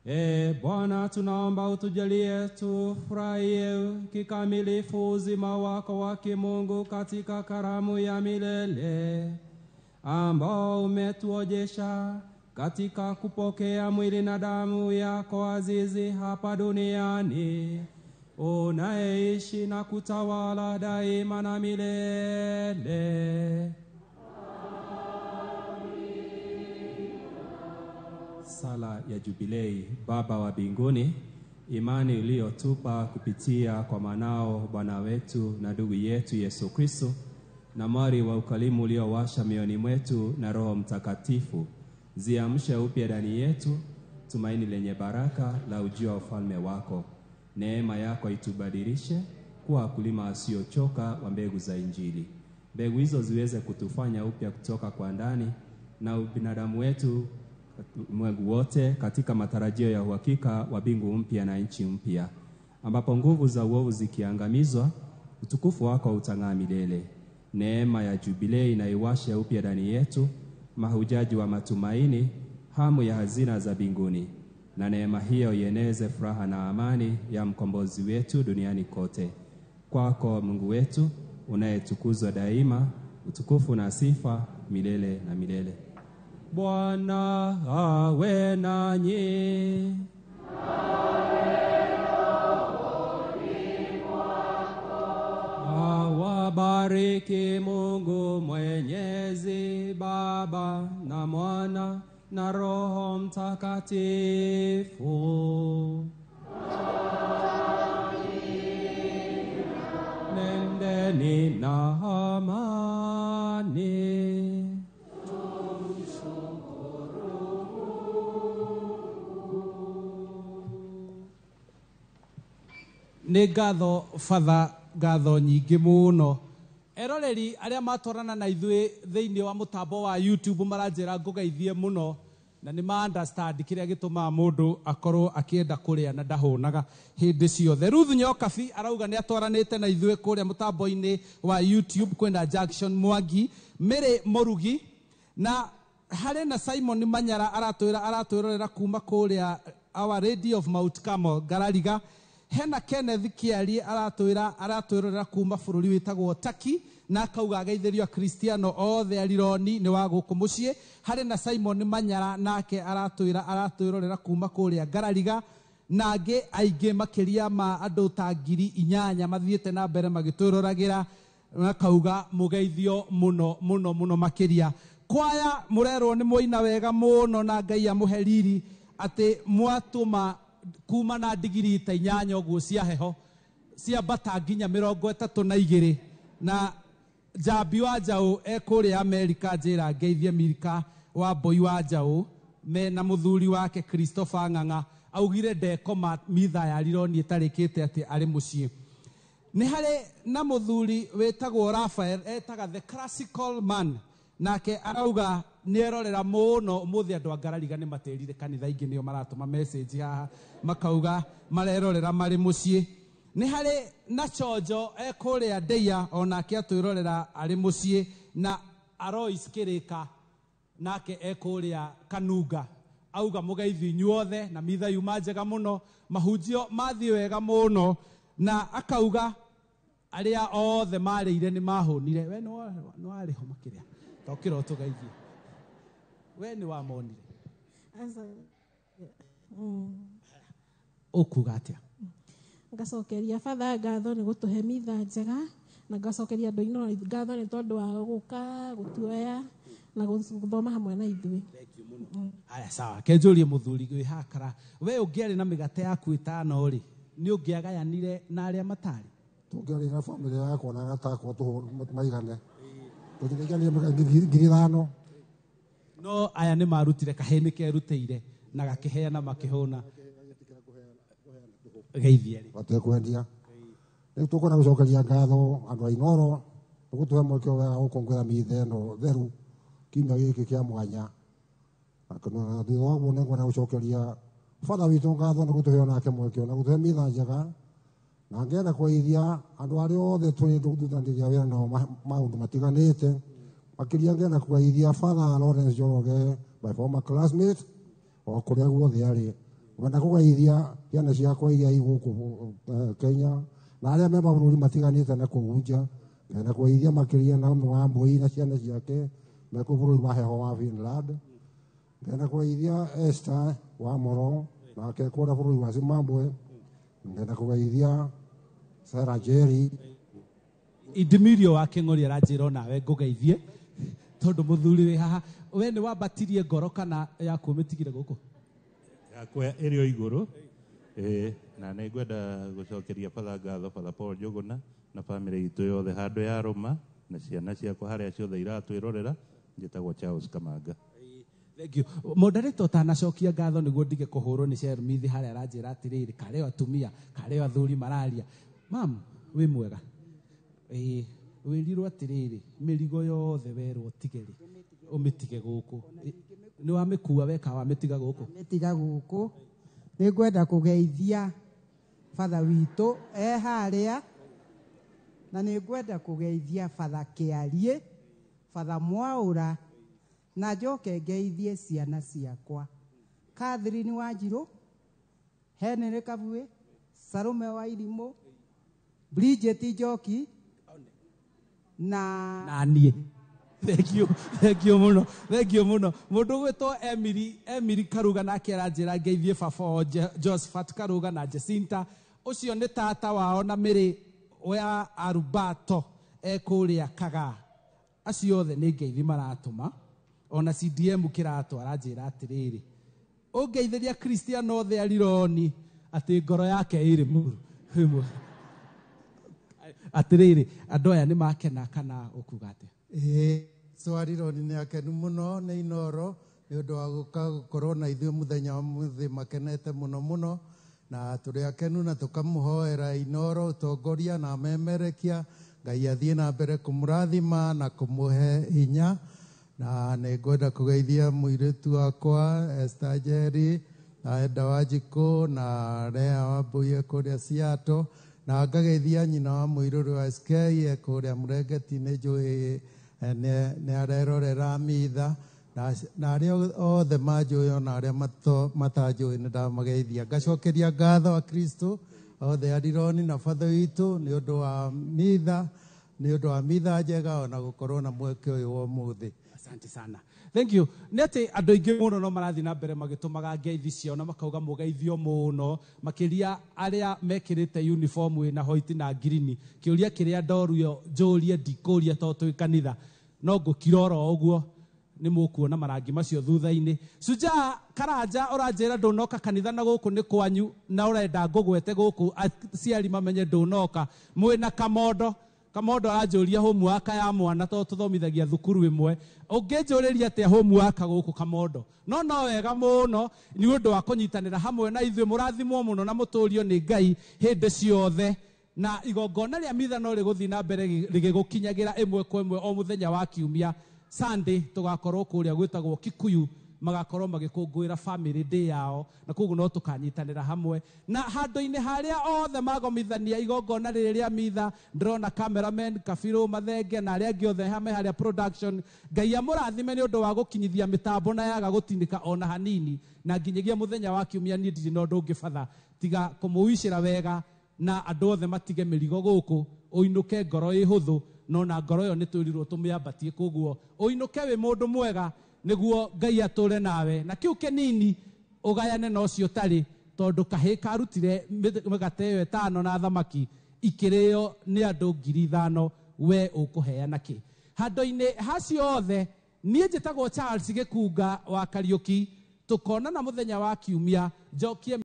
E Bwana, tunaomba utujalie tufurahie kikamilifu uzima wako wa kimungu katika karamu ya milele ambao umetuojesha katika kupokea mwili na damu yako azizi hapa duniani, unayeishi na kutawala daima na milele. Sala ya Jubilei. Baba wa mbinguni, imani uliyotupa kupitia kwa mwanao Bwana wetu na ndugu yetu Yesu Kristo, na mwari wa ukarimu uliowasha mioyoni mwetu na Roho Mtakatifu, ziamshe upya ndani yetu tumaini lenye baraka la ujio wa ufalme wako. Neema yako itubadilishe kuwa wakulima wasiochoka wa mbegu za Injili. Mbegu hizo ziweze kutufanya upya kutoka kwa ndani na ubinadamu wetu ulimwengu wote katika matarajio ya uhakika wa mbingu mpya na nchi mpya, ambapo nguvu za uovu zikiangamizwa, utukufu wako utang'aa milele. Neema ya Jubilei na iwashe upya ndani yetu mahujaji wa matumaini, hamu ya hazina za mbinguni, na neema hiyo ieneze furaha na amani ya mkombozi wetu duniani kote. Kwako Mungu wetu unayetukuzwa daima, utukufu na sifa milele na milele. Bwana awe nanyi. Awabariki Mungu Mwenyezi, Baba na Mwana na Roho Mtakatifu. Nĩ ngatho batha, ngatho nyingĩ mũno. Eroreri arĩa matwarana na ithuĩ thĩinĩ wa mũtambo wa YouTube maranjĩra ngũgeithie mũno, na nĩ ma understand kĩrĩa gĩtũmaga mũndũ akorwo akĩenda kũrĩa na ndahũnaga hĩndĩ ciothe. Ruth Nyokabi arauga nĩ atwaranĩte na ithuĩ kũrĩa mũtambo-inĩ wa YouTube, kwĩna Jackson Mwangi, Mary Mũrugi, na harĩ na Simon Manyara aratwĩra aratwĩrorera kuma kũrĩa Our Lady of Mount Carmel Ngarariga. Hena Kenneth Kiarie aratwĩra aratwĩrorera kuma bũrũri wĩtagwo Turkey, na akauga ageithĩrio Akristiano othe a Rironi nĩ wa gũkũ mũciĩ. Harĩ na Simon Manyara nake aratwĩra aratwĩrorera kuma kũrĩa Ngarariga, na angĩ aingĩ makĩria ma andũ ta 8,000 mathiĩte na mbere magĩtwĩroragĩra, makauga mũgeithio mũno mũno mũno makĩria. Kwaya mũrerwo nĩ mũina wega mũno na Ngai amũhe riri atĩ mwatũma kuma na ndigiri ta 8 ũguo cia heho ciambata nginya 32. Na Njambi wa Njaũ e kũrĩa Amerika, njĩra ngeithie Milka wa Mbui wa Njaũ me na mũthuri wake Christopher Ng'ang'a, augire ndekoma mitha ya Rironi ĩtarĩkĩte atĩ arĩ mũciĩ. Nĩ harĩ na mũthuri wĩtagwo Raphael, etaga the classical man, nake arauga nĩ erorera mũno ũmũthĩ. Andũ a Ngarariga nĩ matĩrire kanitha ingĩ, nĩo maratũma message haha makauga marerorera marĩ mũciĩ. Nĩ harĩ na Chonjo e kũrĩa Ndeia, onake atwĩrorera arĩ mũciĩ, na Alois Kĩrĩka nake e kũrĩa Kanunga, auga mũgeithi inyuothe na mitha yuma njega mũno, mahunjio mathiĩ wega mũno, na akauga arĩa othe marĩire nĩ mahũnire. We nĩ warĩho makĩria tokĩra ũtũgeithie, we nĩ wamonire. Ũkuga atĩa? Ngacokeria batha ngatho nĩ gũtũhe mitha njega, na ngacokeria andũ ino ngatho nĩ tondũ wa gũka gũtuoya na gũthoma hamwe na ithuĩ. Aya, sawa, kenjũrie mũthuri wĩ hakara, we ũngĩarĩ na mĩgate yaku 5 rĩ, nĩ ũngĩagayanire na arĩa matarĩ? Tũngĩarĩ na bamĩrĩ yakwa na arata akwa maigane, tũngĩgania 5,000. No aya nĩ marutire kahĩĩ nĩ kerutĩire na gakĩheana makĩhũna. Geithie rĩ. Matekwendia. Rĩu tũkwenda gũcokeria ngatho andũ a Inooro nĩ gũtũhe mweke wega gũkũngũĩra mitha ĩno theru kiumia gĩkĩ kĩa mwanya. Na thutha wa ũguo nĩngwenda gũcokeria batha witũ ngatho nĩ gũtũhe onake mweke na gũtũhe mitha njega, na ngenda kũgeithia andũ arĩa othe tũrutithanagia wĩra nao maũndũ matiganĩte. Makĩria ngenda kũgeithia Father Lawrence Njoroge, my former classmate, o kũrĩa guothe arĩ. Ngenda kũgeithia ciana ciakwa iria i gũkũ Kenya na arĩa me mabũrũri matiganĩte na kũu nja. Ngenda kũgeithia makĩria Naomi wa Mbui na ciana ciake me kũu bũrũri wa heho wa Finland. Ngenda kũgeithia Esther wa Moro nake kũrĩa bũrũri wa Zimbabwe. Ngenda kũgeithia Sarah Jerry. Indimirio wa Kĩng'ori aranjĩra onawe ngũgeithie tondũ mũthuri wĩ haha. We nĩ wambatirie ngoro kana yaku ũmĩtigire gũkũ? Yakwa ĩrĩ o igũrũ. Na nĩ ngwenda gũcokeria batha ngatho Father Paul Njũgũna na bamĩrĩ itũ yothe handũ ya Rũma na ciana ciakwa harĩa ciothe iratwĩrorera. Njĩtagwo Charles Kamanga. Thank you. Moderator ũtanacokia ngatho nĩguo ndige kũhũrwo nĩ Shermithi harĩa aranjĩra atĩrĩrĩ, karĩo atumia karĩo athuri mararia. Mam, wĩ mwega? Wĩrirwo atĩrĩrĩ, mĩrigo yothe werwo ũtige rĩ, ũmĩtige gũkũ. Nĩ wamĩkua weka wamĩtiga gũkũ? Mĩtiga gũkũ. Nĩ ngwenda kũgeithia batha witũ e harĩa, na nĩ ngwenda kũgeithia batha Kĩarie, batha Mwaũra, na njoke ngeithie ciana ciakwa, Catherine Wanjirũ, Henry Kabue, Salome wa Irimũ, Bridget Njoki na niĩ. Thank you, thank you mũno, thank you mũno. Mũndũ ũgwĩtwo Emily Karuga nake aranjĩra ngeithie baba wao Josephat Karuga na Jacinta. Ũcio nĩ tata wao na mĩrĩ ya Arubato e kũrĩa Kagaa. Acio othe nĩ ngeithi maratũma. Ona CDM kĩratũ aranjĩra atĩrĩrĩ, ũngeithĩria Kristiano othe a Rironi atĩ ngoro yake ĩrĩ mũru. Atĩrĩrĩ, andũ aya nĩ makena kana ũkuga atĩa? So a Rironi nĩ akenu mũno nĩ Inooro nĩ ũndũ wa gũka gũkorwo na ithuĩ mũthenya wa mũthĩ, makenete mũno mũno. Na tũrĩ akenu na tũkamũhoera Inoro ũtongoria na amemerekia Ngai athiĩ na mbere kũmũrathima na kũmũhe hinya. Na nĩ ngwenda kũgeithia mũirĩtu wakwa Esther Njeri na Enda Wanjikũ na Lea Wambui e kũrĩa Seattle, na ngageithia nyina wa mũirũrũ wa SK e kũrĩa Mũrengeti, nĩ njũĩ nĩ arerorera mitha, na arĩa othe manjũĩ ona arĩa matanjũĩ nĩ ndamageithia. Ngacokeria ngatho Akristo othe a Rironi na batho witũ nĩ ũndũ wa mitha, nĩ ũndũ wa mitha njega ona gũkorwo na mweke ũyũ wa ũmũthĩ. Asante sana. Thank you. Nĩ atĩ andũ aingĩ mũno no marathiĩ na mbere magĩtũmaga ngeithi ciao na makauga mũgeithio mũno, makĩria arĩa mekĩrĩte uniform ĩna white na green. Kĩũria kĩrĩa ndorio njũrie ndikũria tondũ twĩ kanitha, no ngũkira oro ũguo nĩ mũkuona marangi macio thutha-inĩ. Shujaa Karanja ũranjĩra ndũnoka kanitha na gũkũ nĩ kwanyu na ũrenda ngũgwete gũkũ aciari mamenye ndũnoka. Mwĩna Kamondo. Kamondo aranjũria homework ya mwana tondũ tũthomithagia thukuru ĩmwe. Ũngĩnjũrĩria atĩa homework gũkũ Kamondo? No no wega mũno nĩ ũndũ wa kũnyitanĩra hamwe na ithuĩ, mũrathimwo mũno na mũtũrio nĩ Ngai hĩndĩ ciothe. Na igongona rĩa mitha no rĩgũthiĩ na mbere rĩgĩgũkinyagĩra ĩmwe kwa ĩmwe o mũthenya wa kiumia. Sunday tũgakorwo kũrĩa gwĩtagwo Kikuyu, magakorwo magĩkũngũĩra family day yao, na koguo no tũkanyitanĩra hamwe. Na handũ-inĩ harĩa othe magomithania igongona rĩrĩ rĩa mitha, ndĩrona cameraman Kabirũ Mathenge na arĩa angĩ othe hame harĩa production. Ngai amũrathime nĩ ũndũ wa gũkinyithia mĩtambo na yaga gũtinĩka ona hanini, na nginyagia mũthenya wa kiumia niĩ ndirĩ na ũndũ ũngĩ batha tiga kũmũicĩra wega na andũ othe matige mĩrigo gũkũ, ũinũke ngoro ĩ hũthũ, no na ngoro ĩyo nĩ twĩrirwo tũmĩambatie, koguo ũinũke wĩ mũndũ mwega nĩguo Ngai atũre nawe, na kĩu kĩnini ũgayane na ũcio ũtarĩ, tondũ kahĩĩ karutire mĩgate ĩyo ĩtano na thamaki ikĩrĩo nĩ andũ 5,000, we ũkũheana kĩ? Handũ-inĩ hacio othe niĩ njĩtagwo Charles Gĩkunga wa Kariũki, tũkonana mũthenya wa kiumia. Njokie